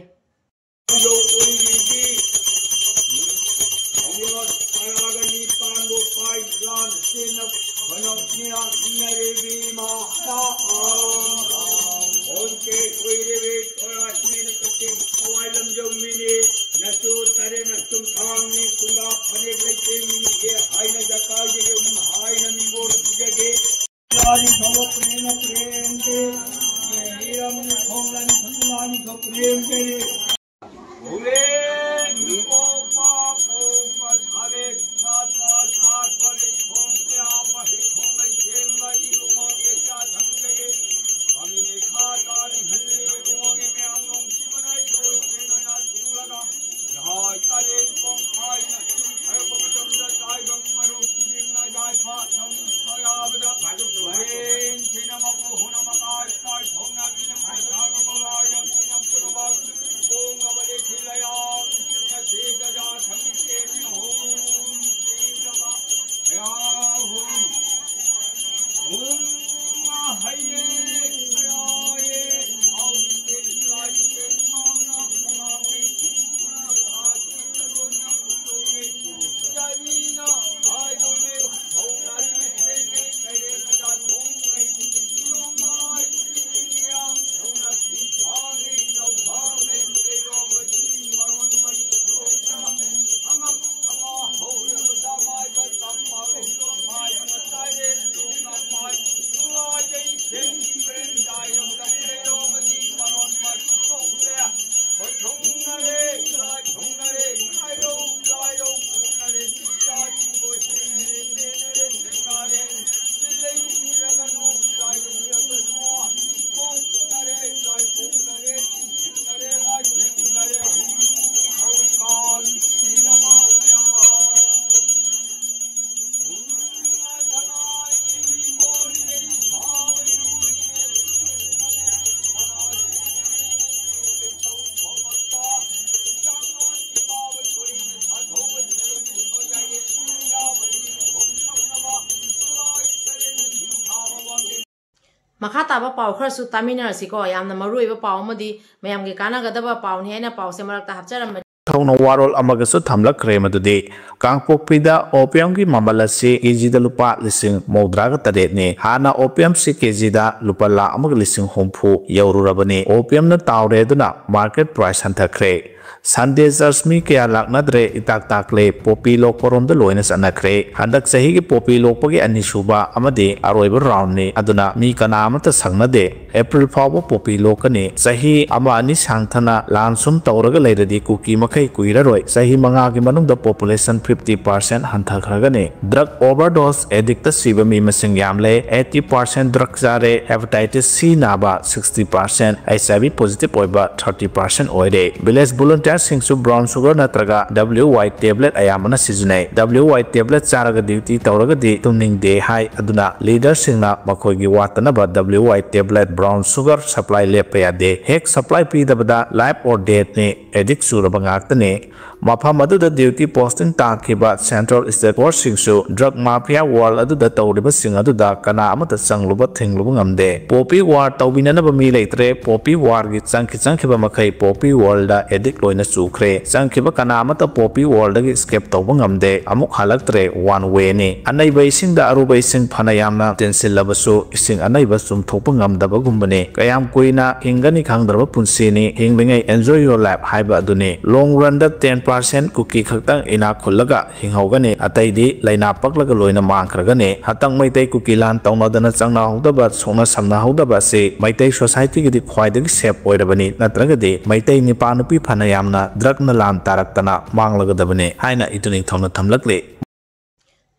ꯃꯈꯥ ꯇꯥꯕ ꯄꯥꯎ ꯈꯔꯁꯨ ꯇꯥꯃꯤꯟꯅꯔꯁꯤꯀꯣ꯫ ꯌꯥꯝꯅ ꯃꯔꯨꯑꯣꯏꯕ ꯄꯥꯎ ꯑꯃꯗꯤ ꯃꯌꯥꯝꯒꯤ ꯀꯥꯟꯅꯒꯗꯕ ꯄꯥꯎꯅꯤ ꯍꯥꯏꯅ ꯄꯥꯎꯁꯦ ꯃꯔꯛꯇ ꯍꯥꯞꯆꯔꯝꯕꯅꯤ꯫ ꯊꯧꯅ ꯋꯥꯔꯣꯜ ꯑꯃꯒꯁꯨ ꯊꯝꯂꯛꯈ꯭ꯔꯦ, ꯃꯗꯨꯗꯤ ꯀꯥꯡꯄꯣꯛꯄꯤꯗ opium ꯒꯤ ꯃꯃꯜ ꯑꯁꯤ ꯀꯦ ꯖꯤ ꯗ ꯂꯨꯄꯥ ꯂꯤꯁꯤꯡ ꯃꯧꯗ꯭ꯔꯥꯒ ꯇꯔꯦꯠꯅꯤ꯫ ꯍꯥꯟꯅ opium ꯁꯤ ꯀꯦ ꯖꯤ ꯗ ꯂꯨꯄꯥ ꯂꯥꯈ ꯑꯃꯒ ꯂꯤꯁꯤꯡ ꯍꯨꯝꯐꯨ ꯌꯧꯔꯨꯔꯕꯅꯤ꯫ Opium ꯅ ꯇꯥꯎꯔꯦ ꯑꯗꯨꯅ market price ꯍꯟꯊꯈ꯭ꯔꯦ꯫ Sunday church ꯃꯤ ꯀꯌꯥ ꯂꯥꯛꯅꯗ꯭ꯔꯦ, ꯏꯇꯥꯛ ꯇꯥꯛꯂꯦ, poppy ꯂꯣꯛꯄꯔꯣꯝꯗ ꯂꯣꯏꯅ ꯆꯠꯅꯈ꯭ꯔꯦ꯫ ꯍꯟꯗꯛ ꯆꯍꯤꯒꯤ poppy ꯂꯣꯛꯄꯒꯤ ꯑꯅꯤꯁꯨꯕ ꯑꯃꯗꯤ ꯑꯔꯣꯏꯕ round ꯅꯤ, ꯑꯗꯨꯅ ꯃꯤ ꯀꯅꯥ ꯑꯃꯠꯇ ꯁꯪꯅꯗꯦ꯫ April ꯐꯥꯎꯕ poppy ꯂꯣꯛꯀꯅꯤ꯫ ꯆꯍꯤ ꯑꯃ ꯑꯅꯤ ꯁꯥꯡꯊꯅ ꯂꯥꯟ ꯁꯨꯝ ꯇꯧꯔꯒ ꯂꯩꯔꯗꯤ ꯀꯨꯀꯤ ꯃꯈꯩ ꯀꯨꯏꯔꯔꯣꯏ꯫ ꯆꯍꯤ ꯃꯉꯥꯒꯤ ꯃꯅꯨꯡꯗ population fifty percent ꯍꯟꯊꯈ꯭ꯔꯒꯅꯤ꯫ Drug overdose addict ꯇ ꯁꯤꯕ ꯃꯤ ꯃꯁꯤꯡ ꯌꯥꯝꯂꯦ꯫ Eighty percent drug ꯆꯥꯔꯦ꯫ Hepatitis C ꯅꯥꯕ sixty percent, HIV positive ꯑꯣꯏꯕ thirty percent ꯑꯣꯏꯔꯦ꯫ Village volunteer ꯁꯤꯡꯁꯨ brown sugar ꯅꯠꯇ꯭ꯔꯒ W Y tablet ꯑꯌꯥꯝꯕꯅ ꯁꯤꯖꯤꯟꯅꯩ꯫ W Y tablet ꯆꯥꯔꯒ duty ꯇꯧꯔꯒꯗꯤ ꯇꯨꯝꯅꯤꯡꯗꯦ ꯍꯥꯏ, ꯑꯗꯨꯅ leader ꯁꯤꯡꯅ ꯃꯈꯣꯏꯒꯤ ꯋꯥꯠꯇꯅꯕ W Y tablet, brown sugar supply ꯂꯦꯞꯄ ꯌꯥꯗꯦ꯫ ꯍꯦꯛ supply ꯄꯤꯗꯕꯗ life or death ꯅꯤ, addict ꯆꯨꯔꯕ ꯉꯥꯛꯇꯅꯤ꯫ ꯃꯐꯝ ꯑꯗꯨꯗ duty posting ꯇꯥꯈꯤꯕ Central State Force ꯁꯤꯡꯁꯨ drug mafia world ꯑꯗꯨꯗ ꯇꯧꯔꯤꯕꯁꯤꯡ ꯑꯗꯨꯗ ꯀꯅꯥ ꯑꯃꯠꯇ ꯆꯪꯂꯨꯕ ꯊꯤꯡꯂꯨꯕ ꯉꯝꯗꯦ꯫ Poppy war ꯇꯧꯕꯤꯅꯅꯕ ꯃꯤ ꯂꯩꯇ꯭ꯔꯦ꯫ Poppy war ꯒꯤ ꯆꯪꯈꯤ ꯆꯪꯈꯤꯕ ꯃꯈꯩ poppy world ꯗ addict ꯂꯣꯏꯅ ꯆꯨꯈ꯭ꯔꯦ꯫ ꯆꯪꯈꯤꯕ ꯀꯅꯥ ꯑꯃꯠꯇ poppy world ꯗꯒꯤ escape ꯇꯧꯕ ꯉꯝꯗꯦ꯫ ꯑꯃꯨꯛ ꯍꯜꯂꯛꯇ꯭ꯔꯦ, one way ꯅꯤ꯫ ꯑꯅꯩꯕ ꯏꯁꯤꯡꯗ ꯑꯔꯨꯕ ꯏꯁꯤꯡ ꯐꯅ ꯌꯥꯝꯅ ꯇꯤꯟꯁꯤꯜꯂꯕꯁꯨ ꯏꯁꯤꯡ ꯑꯅꯩꯕ ꯆꯨꯝꯊꯣꯛꯄ ꯉꯝꯗꯕꯒꯨꯝꯕꯅꯤ꯫ ꯀꯌꯥꯝ ꯀꯨꯏꯅ ꯍꯤꯡꯒꯅꯤ ꯈꯪꯗ꯭ꯔꯕ ꯄꯨꯟꯁꯤꯅꯤ꯫ ꯍꯤꯡꯂꯤꯉꯩ enjoy your life ꯍꯥꯏꯕ ꯑꯗꯨꯅꯤ꯫ Long run ꯗ ten percent ꯀꯨꯀꯤ ꯈꯛꯇꯪ ꯏꯅꯥꯛ ꯈꯨꯜꯂꯒ ꯍꯤꯡꯍꯧꯒꯅꯤ, ꯑꯇꯩꯗꯤ ꯂꯥꯏꯅꯥ ꯄꯛꯂꯒ ꯂꯣꯏꯅ ꯃꯥꯡꯈ꯭ꯔꯒꯅꯤ꯫ ꯍꯟꯗꯛ ꯃꯩꯇꯩ ꯀꯨꯀꯤ ꯂꯥꯟ ꯇꯧꯅꯗꯅ ꯆꯪꯅꯍꯧꯗꯕ, ꯁꯣꯛꯅ ꯁꯝꯅꯍꯧꯗꯕ ꯑꯁꯤ ꯃꯩꯇꯩ society ꯒꯤꯗꯤ ꯈ꯭ꯋꯥꯏꯗꯒꯤ safe ꯑꯣꯏꯔꯕꯅꯤ꯫ ꯅꯠꯇ꯭ꯔꯒꯗꯤ ꯃꯩꯇꯩ ꯅꯤꯄꯥ ꯅꯨꯄꯤ ꯐꯅ ꯌꯥꯝꯅ drug ꯅ ꯂꯥꯟ ꯇꯥꯔꯛꯇꯅ ꯃꯥꯡꯂꯒꯗꯕꯅꯤ ꯍꯥꯏꯅ ꯏꯇꯨ ꯅꯤꯡꯊꯧꯅ ꯊꯝꯂꯛꯂꯤ꯫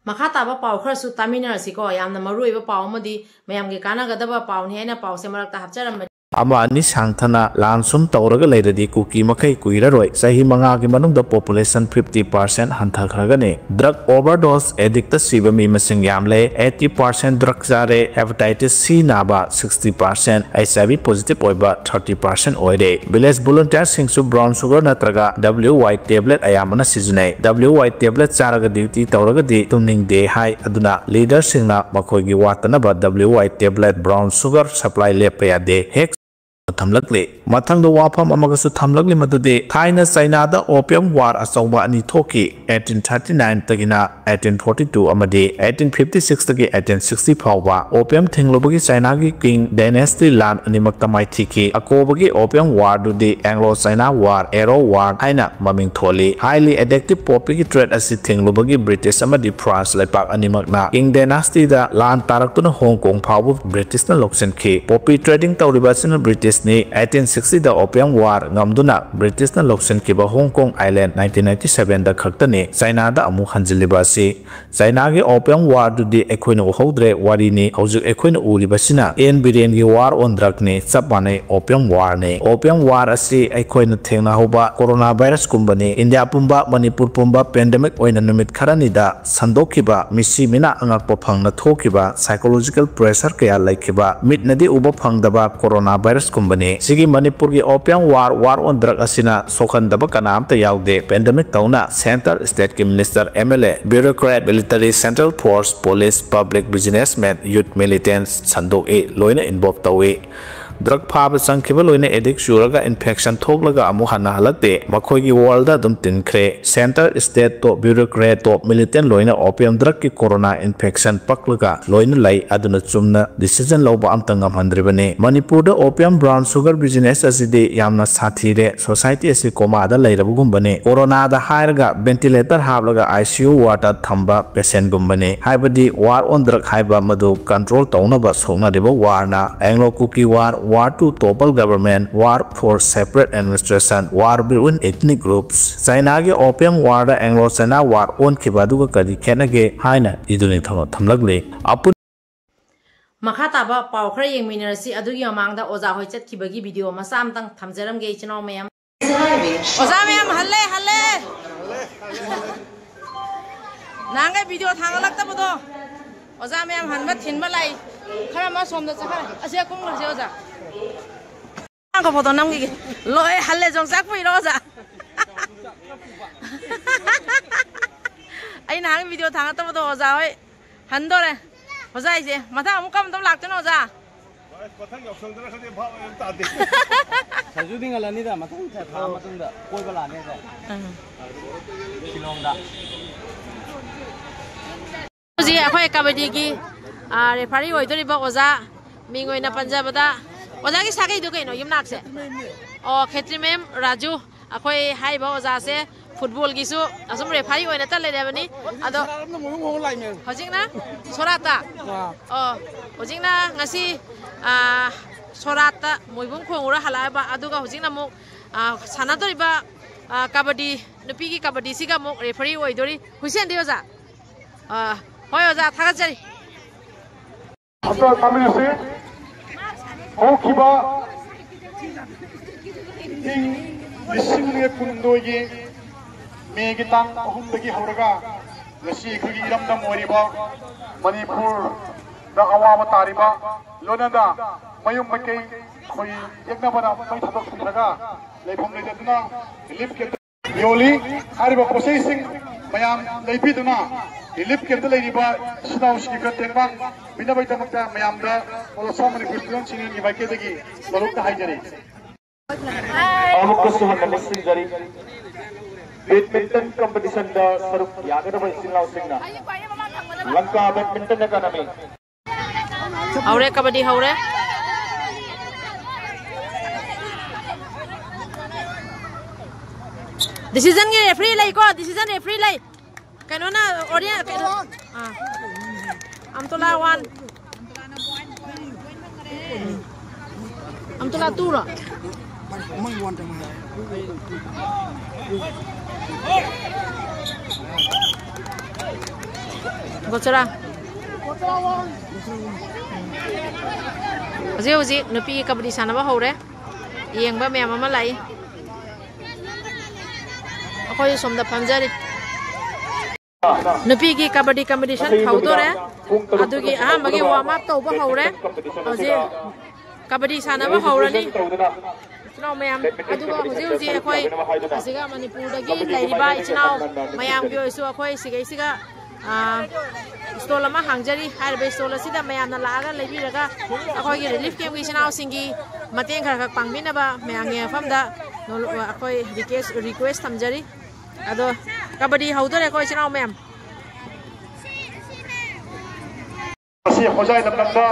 ꯃꯈꯥ ꯇꯥꯕ ꯄꯥꯎ ꯈꯔꯁꯨ ꯇꯥꯃꯤꯟꯅꯔꯁꯤꯀꯣ꯫ ꯌꯥꯝꯅ ꯃꯔꯨꯑꯣꯏꯕ ꯄꯥꯎ ꯑꯃꯗꯤ ꯃꯌꯥꯝꯒꯤ ꯀꯥꯟꯅꯒꯗꯕ ꯄꯥꯎꯅꯤ ꯍꯥꯏꯅ ꯄꯥꯎꯁꯦ ꯃꯔꯛꯇ ꯍꯥꯞꯆꯔꯝꯕꯅꯤ꯫ ꯑꯃ ꯑꯅꯤ ꯁꯥꯡꯊꯅ ꯂꯥꯟ ꯁꯨꯝ ꯇꯧꯔꯒ ꯂꯩꯔꯗꯤ ꯀꯨꯀꯤ ꯃꯈꯩ ꯀꯨꯏꯔꯔꯣꯏ꯫ ꯆꯍꯤ ꯃꯉꯥꯒꯤ ꯃꯅꯨꯡꯗ population fifty percent ꯍꯟꯊꯈ꯭ꯔꯒꯅꯤ꯫ Drug overdose addict ꯁꯤꯕ ꯃꯤ ꯃꯁꯤꯡ ꯌꯥꯝꯂꯦ꯫ Eighty percent drug ꯆꯥꯔꯦ꯫ Hepatitis C ꯅꯥꯕ sixty percent, HIV positive ꯑꯣꯏꯕ thirty percent ꯑꯣꯏꯔꯦ꯫ Village volunteer ꯁꯤꯡꯁꯨ brown sugar ꯅꯠꯇ꯭ꯔꯒ W Y tablet ꯑꯌꯥꯝꯕꯅ ꯁꯤꯖꯤꯟꯅꯩ꯫ W Y tablet ꯆꯥꯔꯒ duty ꯇꯧꯔꯒꯗꯤ ꯇꯨꯝꯅꯤꯡꯗꯦ ꯍꯥꯏ꯫ ꯑꯗꯨꯅ leader ꯁꯤꯡꯅ ꯃꯈꯣꯏꯒꯤ ꯋꯥꯠꯇꯅꯕ W Y tablet, brown sugar supply ꯂꯦꯞꯄ ꯌꯥꯗꯦ꯫ ꯍꯦꯛ ꯊꯝꯂꯛꯂꯤ꯫ ꯃꯊꯪꯗ ꯋꯥꯐꯝ ꯑꯃꯒꯁꯨ ꯊꯝꯂꯛꯂꯤ, ꯃꯗꯨꯗꯤ ꯊꯥꯏꯅ ꯆꯩꯅꯥꯗ opium war ꯑꯆꯧꯕ ꯑꯅꯤ ꯊꯣꯛꯈꯤ, eighteen thirty nine ꯇꯒꯤꯅ eighteen forty two ꯑꯃꯗꯤ eighteen fifty six ꯇꯒꯤ eighteen sixty ꯐꯥꯎꯕ꯫ Opium ꯊꯤꯡꯂꯨꯕꯒꯤ ꯆꯩꯅꯥꯒꯤ Qing dynasty ꯂꯥꯟ ꯑꯅꯤꯃꯛꯇ ꯃꯥꯏꯊꯤꯈꯤ꯫ ꯑꯀꯣꯕꯒꯤ opium war ꯗꯨꯗꯤ Anglo China War, Arrow War ꯍꯥꯏꯅ ꯃꯃꯤꯡ ꯊꯣꯜꯂꯤ꯫ Highly addictive poppy ꯒꯤ trade ꯑꯁꯤ ꯊꯤꯡꯂꯨꯕꯒꯤ British ꯑꯃꯗꯤ France ꯂꯩꯄꯥꯛ ꯑꯅꯤꯃꯛꯅ Qing dynasty ꯗ ꯂꯥꯟ ꯇꯥꯔꯛꯇꯨꯅ Hong Kong ꯐꯥꯎꯕ British ꯅ ꯂꯧꯁꯤꯟꯈꯤ꯫ Poppy trading ꯇꯧꯔꯤꯕ ꯑꯁꯤꯅ British ꯅꯤ꯫ Eighteen sixty ꯗ opium war ꯉꯝꯗꯨꯅ British ꯅ ꯂꯧꯁꯤꯟꯈꯤꯕ Hong Kong Island nineteen ninety seven ꯗ ꯈꯛꯇꯅꯤ ꯆꯩꯅꯥꯗ ꯑꯃꯨꯛ ꯍꯟꯖꯤꯜꯂꯤꯕ ꯑꯁꯤ꯫ ꯆꯩꯅꯥꯒꯤ opium war ꯗꯨꯗꯤ ꯑꯩꯈꯣꯏꯅ ꯎꯍꯧꯗ꯭ꯔꯦ, ꯋꯥꯔꯤꯅꯤ꯫ ꯍꯧꯖꯤꯛ ꯑꯩꯈꯣꯏꯅ ꯎꯔꯤꯕꯁꯤꯅ ꯑꯦꯟ ꯕꯤꯔꯦꯟꯒꯤ war on drug ꯅꯤ, ꯆꯞ ꯃꯥꯟꯅꯩ opium war ꯅꯤ꯫ Opium war ꯑꯁꯤ ꯑꯩꯈꯣꯏꯅ ꯊꯦꯡꯅꯍꯧꯕ corona virus ꯀꯨꯝꯕꯅꯤ꯫ ꯏꯟꯗꯤꯌꯥ ꯄꯨꯝꯕ, ꯃꯅꯤꯄꯨꯔ ꯄꯨꯝꯕ pandemic ꯑꯣꯏꯅ ꯅꯨꯃꯤꯠ ꯈꯔꯅꯤꯗ ꯁꯟꯗꯣꯛꯈꯤꯕ, ꯃꯤꯁꯤ ꯃꯤꯅꯥ ꯑꯉꯛꯄ ꯐꯪꯅ ꯊꯣꯛꯈꯤꯕ, psychological pressure ꯀꯌꯥ ꯂꯩꯈꯤꯕ, ꯃꯤꯠꯅꯗꯤ ꯎꯕ ꯐꯪꯗꯕ corona virus ꯀꯨꯝꯕꯅꯤ꯫ ꯁꯤꯒꯤ ꯃꯅꯤꯄꯨꯔꯒꯤ opium war, war on drug ꯑꯁꯤꯅ ꯁꯣꯛꯍꯟꯗꯕ ꯀꯅꯥ ꯑꯝꯇ ꯌꯥꯎꯗꯦ꯫ Pandemic ꯇꯧꯅ centre state ꯀꯤ minister, M L A, bureaucrat, military, central force, police, public, businessman, youth, militants ꯁꯟꯗꯣꯛꯏ, ꯂꯣꯏꯅ involve ꯇꯧꯏ꯫ Drug ꯐꯥꯕ ꯆꯪꯈꯤꯕ ꯂꯣꯏꯅ addict ꯆꯨꯔꯒ infection ꯊꯣꯛꯂꯒ ꯑꯃꯨꯛ ꯍꯟꯅ ꯍꯜꯂꯛꯇꯦ꯫ ꯃꯈꯣꯏꯒꯤ world ꯗ ꯑꯗꯨꯝ ꯇꯤꯟꯈ꯭ꯔꯦ꯫ Centre state, top bureaucrat, top militant ꯂꯣꯏꯅ opium drug ꯀꯤ corona infection ꯄꯛꯂꯒ ꯂꯣꯏꯅ ꯂꯩ꯫ ꯑꯗꯨꯅ ꯆꯨꯝꯅ decision ꯂꯧꯕ ꯑꯝꯇ ꯉꯝꯍꯟꯗ꯭ꯔꯤꯕꯅꯤ꯫ ꯃꯅꯤꯄꯨꯔꯗ opium brown sugar business ꯑꯁꯤꯗꯤ ꯌꯥꯝꯅ ꯁꯥꯊꯤꯔꯦ꯫ Society ꯑꯁꯤ coma ꯗ ꯂꯩꯔꯕꯒꯨꯝꯕꯅꯤ꯫ Corona ꯗ ꯍꯥꯏꯔꯒ ventilator ꯍꯥꯞꯂꯒ I C U ward ꯇ ꯊꯝꯕ patient ꯒꯨꯝꯕꯅꯤ꯫ ꯍꯥꯏꯕꯗꯤ war on drug ꯍꯥꯏꯕ ꯃꯗꯨ control ꯇꯧꯅꯕ ꯁꯣꯛꯅꯔꯤꯕ war ꯅ꯫ Anglo Kuki War, war to topple government, war for separate administration, war between ethnic groups꯫ ꯆꯩꯅꯥꯒꯤ opium war the Anglo China War ꯑꯣꯟꯈꯤꯕ ꯑꯗꯨꯒ ꯀꯔꯤ ꯈꯦꯠꯅꯒꯦ ꯍꯥꯏꯅ ꯏꯗꯨꯅ ꯊꯝ-, ꯊꯝꯂꯛꯂꯤ꯫ ꯑꯄꯨꯟ- ꯃꯈꯥ ꯇꯥꯕ ꯄꯥꯎ ꯈꯔ ꯌꯦꯡꯃꯤꯟꯅꯔꯁꯤ꯫ ꯑꯗꯨꯒꯤ ꯃꯃꯥꯡꯗ ꯑꯣꯖꯥ ꯍꯣꯏ ꯆꯠꯈꯤꯕꯒꯤ ꯚꯤꯗꯤꯑꯣ ꯃꯆꯥ ꯑꯃꯇꯪ ꯊꯝꯖꯔꯝꯒꯦ, ꯏꯆꯤꯟ ꯏꯅꯥꯎ ꯃꯌꯥꯝ꯫ ꯑꯣꯖꯥ ꯃꯌꯥꯝ ꯍꯜꯂꯦ, ꯍꯜꯂꯦ꯫ ꯅꯍꯥꯟꯈꯩ ꯚꯤꯗꯤꯑꯣ ꯊꯥꯡꯒꯠꯂꯛꯇꯕꯗꯣ꯫ ꯑꯣꯖꯥ ꯃꯌꯥꯝ ꯍꯟꯕ ꯊꯤꯟꯕ ꯂꯥꯛꯏ꯫ ꯈꯔ ꯑꯃ ꯁꯣꯝꯗ ꯆꯠꯈ꯭ꯔꯦ꯫ ꯑꯁꯤ ꯀꯨꯝꯈ꯭ꯔꯁꯦ ꯑꯣꯖꯥ꯫ ꯑꯉꯥꯡꯒ ꯐꯣꯇꯣ ꯅꯝꯈꯤꯒꯦ꯫ ꯂꯣꯏ ꯍꯜꯂꯦ, ꯌꯣꯡꯆꯥꯛ ꯄꯨꯏꯔꯣ ꯑꯣꯖꯥ? ꯑꯩ ꯅꯍꯥꯟ ꯚꯤꯗꯤꯑꯣ ꯊꯥꯡꯒꯠꯇꯕꯗꯣ ꯑꯣꯖꯥ ꯍꯣꯏ ꯍꯟꯗꯣꯔꯦ꯫ ꯑꯣꯖꯥ ꯑꯩꯁꯦ ꯃꯊꯪ ꯑꯃꯨꯛ ꯀꯔꯝ ꯀꯔꯝ ꯂꯥꯛꯇꯣꯏꯅꯣ ꯑꯣꯖꯥ? ꯑꯁ, ꯃꯊꯪ ꯌꯥꯎꯁꯪꯗꯅ ꯈꯪꯗꯦ, ꯚꯥꯞ ꯑꯃ ꯇꯥꯗꯦ꯫ ꯁꯔꯖꯨꯗꯤ ꯉꯜꯂꯅꯤꯗ, ꯃꯊꯪ ꯊꯥ, ꯊꯥ ꯃꯇꯨꯡꯗ ꯀꯣꯏꯕ ꯂꯥꯛꯑꯅꯤ ꯑꯣꯖꯥ꯫ ꯎꯝ꯫ ꯁꯤꯂꯣꯡꯗ꯫ ꯍꯧꯖꯤꯛ ꯑꯩꯈꯣꯏ ꯀꯕꯗꯤꯒꯤ, ꯑ, ꯔꯦꯐꯥꯔꯤ ꯑꯣꯏꯗꯣꯔꯤꯕ ꯑꯣꯖꯥ, ꯃꯤꯡ ꯑꯣꯏꯅ ꯄꯟꯖꯕꯗ, ꯑꯣꯖꯥꯒꯤ ꯁꯥꯒꯩꯗꯣ ꯀꯩꯅꯣ, ꯌꯨꯝꯅꯥꯛꯁꯦ? ꯑꯣ, ꯈꯦꯇ꯭ꯔꯤꯃꯌꯨꯝ ꯔꯥꯖꯨ꯫ ꯑꯩꯈꯣꯏ ꯍꯥꯏꯔꯤꯕ ꯑꯣꯖꯥꯁꯦ ꯐꯨꯠꯕꯣꯜꯒꯤꯁꯨ ꯑꯁꯨꯝ ꯔꯦꯐꯥꯔꯤ ꯑꯣꯏꯅ ꯆꯠ ꯂꯩꯔꯕꯅꯤ꯫ ꯑꯗꯣ ꯁꯣꯔꯥꯠꯂꯣꯝꯗ ꯃꯣꯏꯕꯨꯡ ꯈꯣꯡ ꯂꯥꯛꯏꯅꯦ꯫ ꯍꯧꯖꯤꯛꯅ ꯁꯣꯔꯥꯠꯇ? ꯑꯥ꯫ ꯑꯣ, ꯍꯧꯖꯤꯛꯅ ꯉꯁꯤ, ꯑ, ꯁꯣꯔꯥꯠꯇ ꯃꯣꯏꯕꯨꯡ ꯈꯣꯡꯉꯨꯔ ꯍꯜꯂꯛꯑꯕ, ꯑꯗꯨꯒ ꯍꯧꯖꯤꯛꯅ ꯑꯃꯨꯛ, ꯑ, ꯁꯥꯟꯅꯗꯣꯔꯤꯕ, ꯑ, ꯀꯕꯗꯤ, ꯅꯨꯄꯤꯒꯤ ꯀꯕꯗꯤꯁꯤꯒ ꯑꯃꯨꯛ ꯔꯦꯐꯔꯤ ꯑꯣꯏꯗꯣꯔꯤ꯫ ꯍꯨꯏꯁꯦꯟꯗꯤ ꯑꯣꯖꯥ? ꯑ, ꯍꯣꯏ ꯑꯣꯖꯥ, ꯊꯥꯒꯠꯆꯔꯤ꯫ ꯍꯟꯗꯛ ꯃꯃꯤꯡ ꯑꯁꯤ ꯍꯧꯈꯤꯕ ꯏꯪ ꯂꯤꯁꯤꯡ ꯑꯅꯤꯒ ꯀꯨꯟꯍꯨꯝꯗꯣꯏꯒꯤ ꯃꯦꯒꯤ ꯇꯥꯡ ꯑꯍꯨꯝꯗꯒꯤ ꯍꯧꯔꯒ ꯉꯁꯤ ꯑꯩꯈꯣꯏꯒꯤ ꯏꯔꯝꯗꯝ ꯑꯣꯏꯔꯤꯕ ꯃꯅꯤꯄꯨꯔꯗ ꯑꯋꯥꯕ ꯇꯥꯔꯤꯕ, ꯂꯣꯏꯅꯅ ꯃꯌꯨꯝ ꯃꯀꯩ ꯑꯩꯈꯣꯏ ꯌꯦꯛꯅꯕꯅ ꯃꯩ ꯊꯥꯗꯣꯛꯄꯤꯔꯒ ꯂꯩꯐꯝ ꯂꯩꯇꯗꯨꯅ ꯔꯤꯂꯤꯐ ꯀꯦꯝꯞ ꯌꯣꯜꯂꯤ꯫ ꯍꯥꯏꯔꯤꯕ ꯄꯣꯠꯆꯩꯁꯤꯡ ꯃꯌꯥꯝ ꯂꯩꯕꯤꯗꯨꯅ ꯔꯤꯂꯤꯐ ꯀꯦꯝꯞꯇ ꯂꯩꯔꯤꯕ ꯏꯆꯤꯟ ꯏꯅꯥꯎꯁꯤꯡꯒꯤ ꯈꯔ ꯇꯦꯡꯕꯥꯡ ꯄꯤꯅꯕꯒꯤꯗꯃꯛꯇ ꯃꯌꯥꯝꯗ ꯑꯣꯜ ꯑꯁꯥꯝ ꯃꯅꯤꯄꯨꯔ ꯁ꯭ꯇꯨꯗꯦꯟꯠꯁ ꯌꯨꯅꯤꯌꯟꯒꯤ ꯃꯥꯏꯀꯩꯗꯒꯤ ꯃꯔꯨꯞꯇ ꯍꯥꯏꯖꯔꯤ꯫ ꯑꯃꯨꯛꯀꯁꯨ ꯍꯟꯅ ꯅꯤꯡꯁꯤꯡꯖꯔꯤ, ꯕꯦꯗꯃꯤꯟꯇꯟ ꯀꯝꯄꯤꯇꯤꯁꯟꯗ ꯁꯔꯨꯛ ꯌꯥꯒꯗꯕ ꯏꯆꯤꯟ ꯏꯅꯥꯎꯁꯤꯡꯅ ꯂꯪꯀꯥ ꯕꯦꯗꯃꯤꯟꯇꯟ ꯑꯦꯀꯥꯗꯃꯤ꯫ ꯍꯧꯔꯦ, ꯀꯕꯗꯤ ꯍꯧꯔꯦ꯫ ꯗꯤꯁꯤꯖꯟꯒꯤ ꯔꯦꯐ꯭ꯔꯤ ꯂꯩꯀꯣ, ꯗꯤꯁꯤꯖꯟ ꯔꯦꯐ꯭ꯔꯤ ꯂꯩ꯫ ꯀꯩꯅꯣꯅ ꯑꯣꯔꯤꯌꯦꯟ, ꯀꯩꯅꯣ, ꯑꯥ꯫ ꯑꯝꯇꯣꯂꯥ ꯋꯥꯟ꯫ ꯑꯝꯇꯣꯂꯥ ꯇꯨꯔꯣ? ꯒꯣꯆꯔꯥ꯫ ꯍꯧꯖꯤꯛ ꯍꯧꯖꯤꯛ ꯅꯨꯄꯤ ꯀꯕꯗꯤ ꯁꯥꯟꯅꯕ ꯍꯧꯔꯦ꯫ ꯌꯦꯡꯕ ꯃꯌꯥꯝ ꯑꯃ ꯂꯥꯛꯏ꯫ ꯑꯩꯈꯣꯏꯁꯨ ꯁꯣꯝꯗ ꯐꯝꯖꯔꯤ꯫ ꯅꯨꯄꯤꯒꯤ ꯀꯕꯗꯤ ꯀꯝꯄꯤꯇꯤꯁꯟ ꯍꯧꯗꯣꯔꯦ꯫ ꯑꯗꯨꯒꯤ ꯑꯍꯥꯟꯕꯒꯤ ꯋꯥꯔꯝ ꯑꯞ ꯇꯧꯕ ꯍꯧꯔꯦ꯫ ꯍꯧꯖꯤꯛ ꯀꯕꯗꯤ ꯁꯥꯟꯅꯕ ꯍꯧꯔꯅꯤ꯫ ꯏꯆꯤꯟ ꯏꯅꯥꯎ ꯃꯌꯥꯝ, ꯑꯗꯨꯒ ꯍꯧꯖꯤꯛ ꯍꯧꯖꯤꯛ ꯑꯩꯈꯣꯏ ꯑꯁꯤꯒ ꯃꯅꯤꯄꯨꯔꯗꯒꯤ ꯂꯩꯔꯤꯕ ꯏꯆꯤꯟ ꯏꯅꯥꯎ ꯃꯌꯥꯝꯒꯤ ꯑꯣꯏꯔꯁꯨ ꯑꯩꯈꯣꯏ ꯁꯤꯒꯩꯁꯤꯒ, ꯑ, ꯁ꯭ꯇꯣꯜ ꯑꯃ ꯍꯥꯡꯖꯔꯤ꯫ ꯍꯥꯏꯔꯤꯕ ꯁ꯭ꯇꯣꯜ ꯑꯁꯤꯗ ꯃꯌꯥꯝꯅ ꯂꯥꯛꯑꯒ ꯂꯩꯕꯤꯔꯒ ꯑꯩꯈꯣꯏꯒꯤ ꯔꯤꯂꯤꯐ ꯀꯦꯝꯞꯀꯤ ꯏꯆꯤꯟ ꯏꯅꯥꯎꯁꯤꯡꯒꯤ ꯃꯇꯦꯡ ꯈꯔ ꯈꯔ ꯄꯥꯡꯕꯤꯅꯕ ꯃꯌꯥꯝꯒꯤ ꯃꯐꯝꯗ ꯅꯣꯜ-, ꯑꯩꯈꯣꯏ ꯔꯤꯀ꯭ꯋꯦꯁ, ꯔꯤꯀ꯭ꯋꯦꯁ ꯊꯝꯖꯔꯤ꯫ ꯑꯗꯣ ꯀꯕꯗꯤ ꯍꯧꯗꯣꯔꯦꯀꯣ ꯏꯆꯤꯟ ꯏꯅꯥꯎ ꯃꯌꯥꯝ꯫ ꯑꯁꯤ ꯍꯣꯖꯥꯏ ꯂꯝꯗꯝꯗ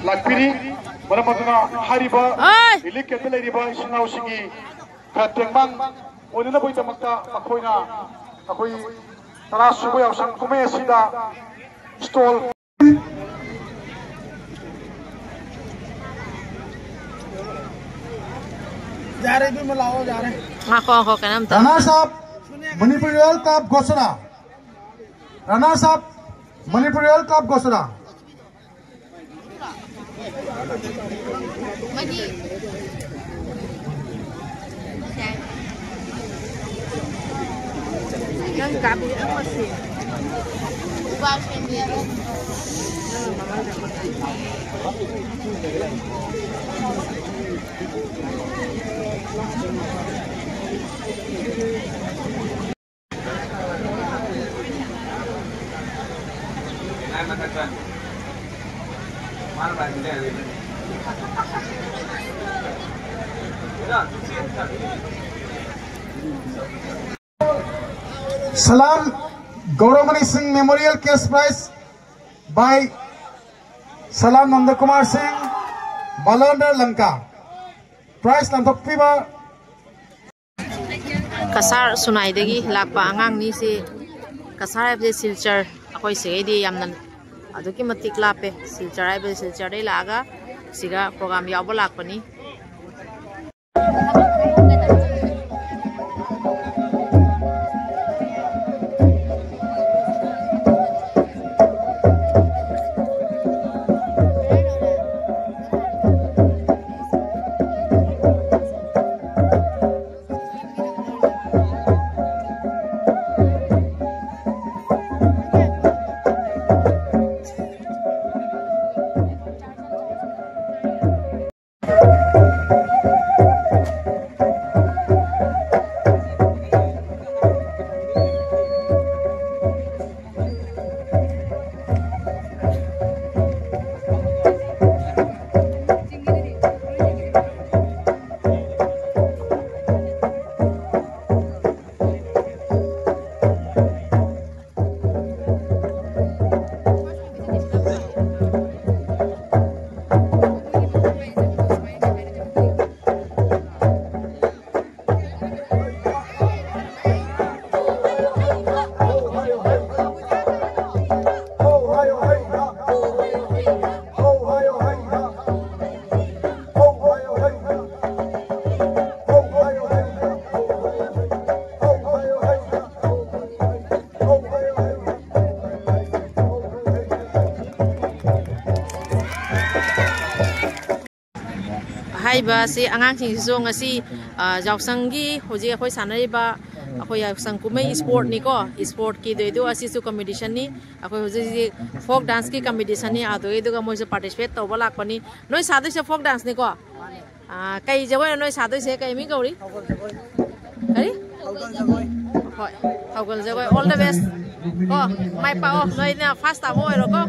ꯂꯥꯛꯄꯤꯔꯤ꯫ ꯃꯔꯝ ꯑꯗꯨꯅ ꯍꯥꯏꯔꯤꯕ ꯍꯣꯏ! ꯔꯤꯂꯤꯐ ꯀꯦꯝꯞꯇ ꯂꯩꯔꯤꯕ ꯏꯆꯤꯟ ꯏꯅꯥꯎꯁꯤꯡꯒꯤ ꯈꯔ ꯇꯦꯡꯕꯥꯡ ꯑꯣꯏꯅꯅꯕꯒꯤꯗꯃꯛꯇ ꯃꯈꯣꯏꯅ ꯑꯩꯈꯣꯏ ꯇꯔꯥ ꯁꯨꯕ ꯌꯥꯎꯁꯪ ꯀꯨꯝꯍꯩ ꯑꯁꯤꯗ ꯁ꯭ꯇꯣꯜ ꯌꯥꯔꯦ, ꯏꯕꯦꯝꯃ, ꯂꯥꯛꯑꯣ, ꯌꯥꯔꯦ꯫ ꯉꯥꯏꯈꯣ, ꯉꯥꯏꯈꯣ, ꯀꯩꯅꯣꯝꯇ꯫ Runners up, Manipur Royal Club ghosana. Runners up, Manipur Royal Club ghosana. Salam Gauramani Singh Memorial Cash Prize by Salam Nandakumar Singh, Balandar Lanka. Prize ꯂꯥꯟꯊꯣꯛꯄꯤꯕ Cachar ꯁꯨꯅꯥꯏꯗꯒꯤ ꯂꯥꯛꯄ ꯑꯉꯥꯡꯅꯤ꯫ ꯁꯤ ꯀꯁꯥꯔ ꯍꯥꯏꯕꯁꯦ ꯁꯤꯜꯆꯔ, ꯑꯩꯈꯣꯏ ꯁꯤꯒꯩꯗꯤ ꯌꯥꯝꯅ ꯑꯗꯨꯛꯀꯤ ꯃꯇꯤꯛ ꯂꯥꯞꯄꯦ꯫ ꯁꯤꯜꯆꯔ ꯍꯥꯏꯕꯁꯦ ꯁꯤꯜꯆꯔꯗꯒꯤ ꯂꯥꯛꯑꯒ ꯁꯤꯒ ꯄ꯭ꯔꯣꯒ꯭ꯔꯥꯝ ꯌꯥꯎꯕ ꯂꯥꯛꯄꯅꯤ꯫ ꯍꯥꯏꯔꯤꯕ ꯑꯁꯤ ꯑꯉꯥꯡꯁꯤꯡꯁꯤꯁꯨ ꯉꯁꯤ, ꯑ, ꯌꯥꯎꯁꯪꯒꯤ ꯍꯧꯖꯤꯛ ꯑꯩꯈꯣꯏ ꯁꯥꯟꯅꯔꯤꯕ ꯑꯩꯈꯣꯏ ꯌꯥꯎꯁꯪ ꯀꯨꯝꯍꯩ ꯏꯁꯄꯣꯔꯠꯅꯤꯀꯣ, ꯏꯁꯄꯣꯔꯠꯀꯤꯗꯣꯏꯗꯣ ꯑꯁꯤꯁꯨ ꯀꯝꯄꯤꯇꯤꯁꯟꯅꯤ꯫ ꯑꯩꯈꯣꯏ ꯍꯧꯖꯤꯛ ꯍꯧꯖꯤꯛ ꯐꯣꯛ ꯗꯥꯟꯁꯀꯤ ꯀꯝꯄꯤꯇꯤꯁꯟꯅꯤ, ꯑꯗꯨꯒꯤ ꯑꯗꯨꯒ ꯃꯣꯏꯁꯨ ꯄꯥꯔꯇꯤꯁꯤꯄꯦꯠ ꯇꯧꯕ ꯂꯥꯛꯄꯅꯤ꯫ ꯅꯣꯏ ꯁꯥꯗꯣꯏꯁꯦ ꯐꯣꯛ ꯗꯥꯟꯁꯅꯤꯀꯣ? ꯑ, ꯀꯩ ꯖꯒꯣꯏꯅꯣ ꯅꯣꯏ ꯁꯥꯗꯣꯏꯁꯦ? ꯀꯩ ꯃꯤꯡ ꯀꯧꯔꯤ? ꯀꯔꯤ? ꯊꯧꯒꯜ ꯖꯒꯣꯏ꯫ ꯍꯣꯏ, ꯊꯧꯒꯜ ꯖꯒꯣꯏ꯫ All the best ꯀꯣ, ꯃꯥꯏ ꯄꯥꯛꯑꯣ, ꯅꯣꯏꯅ ꯐꯥꯔꯁ ꯇꯥꯕ ꯑꯣꯏꯔꯣꯀꯣ꯫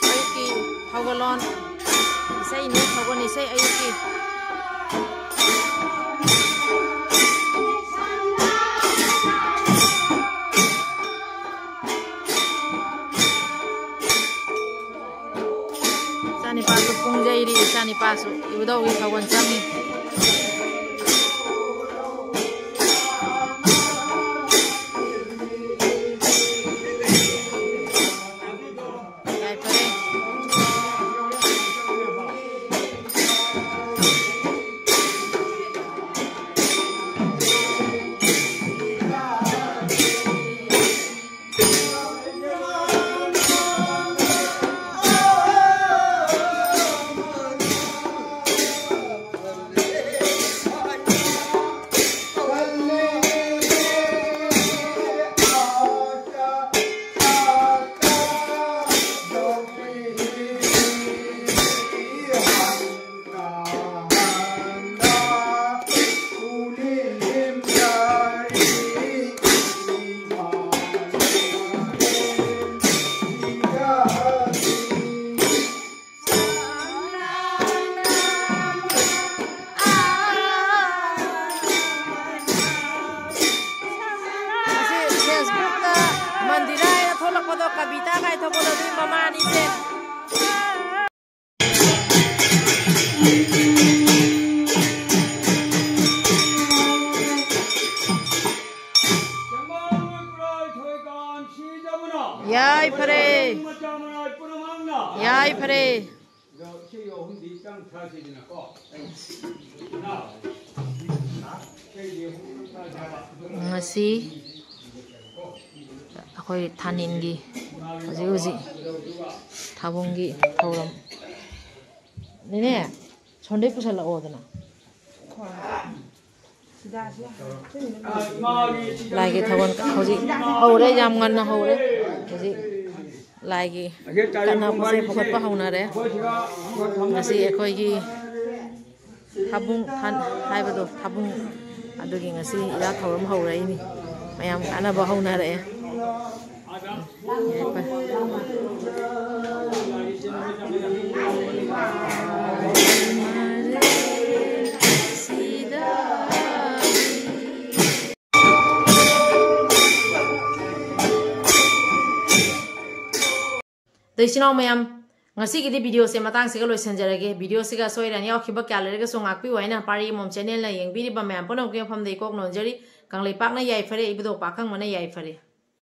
ꯑꯌꯨꯛꯀꯤ ꯊꯧꯒꯜꯂꯣꯟ ꯏꯁꯩꯅꯤ, ꯊꯧꯒꯜ ꯏꯁꯩ ꯑꯌꯨꯛꯀꯤ꯫ ꯏꯆꯥꯅꯤꯄꯥꯁꯨ ꯄꯨꯡ ꯌꯩꯔꯤ, ꯏꯆꯥꯅꯤꯄꯥꯁꯨ ꯏꯕꯨꯙꯧꯒꯤ ꯊꯧꯒꯜ ꯆꯪꯉꯤ꯫ ꯌꯥꯏꯐꯔꯦ꯫ ꯃꯁꯤ ꯐꯦꯁꯕꯨꯛꯇ ꯃꯟꯗꯤꯔꯥ ꯍꯥꯏꯅ ꯊꯣꯛꯂꯛꯄꯗꯣ, ꯀꯕꯤꯇꯥ ꯀꯥꯏ ꯊꯣꯛꯄꯗꯣ, ꯑꯗꯨꯒꯤ ꯃꯃꯥꯅꯤꯁꯦ꯫ ꯌꯥꯏꯐꯔꯦ꯫ ꯌꯥꯏꯐꯔꯦ꯫ ꯑꯗꯣ ꯏꯁꯩ ꯑꯍꯨꯝꯗꯤ ꯆꯪ ꯊꯥꯁꯤꯗꯅꯀꯣ꯫ ꯑꯩ, ꯅꯥꯎ, ꯉꯁꯤ ꯑꯩꯈꯣꯏ ꯊꯥꯅꯤꯟꯒꯤ ꯍꯧꯖꯤꯛ ꯍꯧꯖꯤꯛ ꯊꯥꯕꯨꯡꯒꯤ ꯊꯧꯔꯝ꯫ ꯅꯦꯅꯦ, ꯁꯣꯟꯗꯩ ꯄꯨꯁꯜꯂꯛꯑꯣꯗꯅ꯫ ꯂꯥꯏꯒꯤ ꯊꯧꯒꯜ ꯍꯧꯖꯤꯛ ꯍꯧꯔꯦ, ꯌꯥꯝ ꯉꯟꯅ ꯍꯧꯔꯦ꯫ ꯍꯧꯖꯤꯛ ꯂꯥꯏꯒꯤ ꯀꯠꯅꯕꯁꯦ ꯍꯧꯒꯠꯄ ꯍꯧꯅꯔꯦ꯫ ꯉꯁꯤ ꯑꯩꯈꯣꯏꯒꯤ ꯊꯥꯕꯨꯡ ꯊꯥꯟ-, ꯍꯥꯏꯕꯗꯣ, ꯊꯥꯕꯨꯡ ꯑꯗꯨꯒꯤ ꯉꯁꯤ ꯏꯔꯥꯠ ꯊꯧꯔꯝ ꯍꯧꯔꯛꯏꯅꯤ꯫ ꯃꯌꯥꯝ ꯀꯥꯟꯅꯕ ꯍꯧꯅꯔꯛꯑꯦ꯫ ꯌꯥꯏꯐ-, ꯑꯗꯣ ꯏꯆꯤꯟ ꯏꯅꯥꯎ ꯃꯌꯥꯝ, ꯉꯁꯤꯒꯤꯗꯤ videoꯁꯦ ꯃꯇꯥꯡꯁꯤꯒ ꯂꯣꯏꯁꯤꯟꯖꯔꯒꯦ꯫ Videoꯁꯤꯒ ꯑꯁꯣꯏ ꯑꯔꯥꯟ ꯌꯥꯎꯈꯤꯕ ꯀꯌꯥ ꯂꯩꯔꯒꯁꯨ ꯉꯥꯛꯄꯤꯌꯨ ꯍꯥꯏꯅ ꯄꯥꯔꯤ ꯑꯃꯃꯝ channelꯅ ꯌꯦꯡꯕꯤꯔꯤꯕ ꯃꯌꯥꯝ ꯄꯨꯝꯅꯃꯛꯀꯤ ꯃꯐꯝꯗ ꯏꯀꯣꯛ ꯅꯣꯟꯖꯔꯤ꯫ ꯀꯪꯂꯩꯄꯥꯛꯅ ꯌꯥꯏꯐꯔꯦ, ꯏꯕꯨꯙꯧ ꯄꯥꯈꯪꯕꯅ ꯌꯥꯏꯐꯔꯦ꯫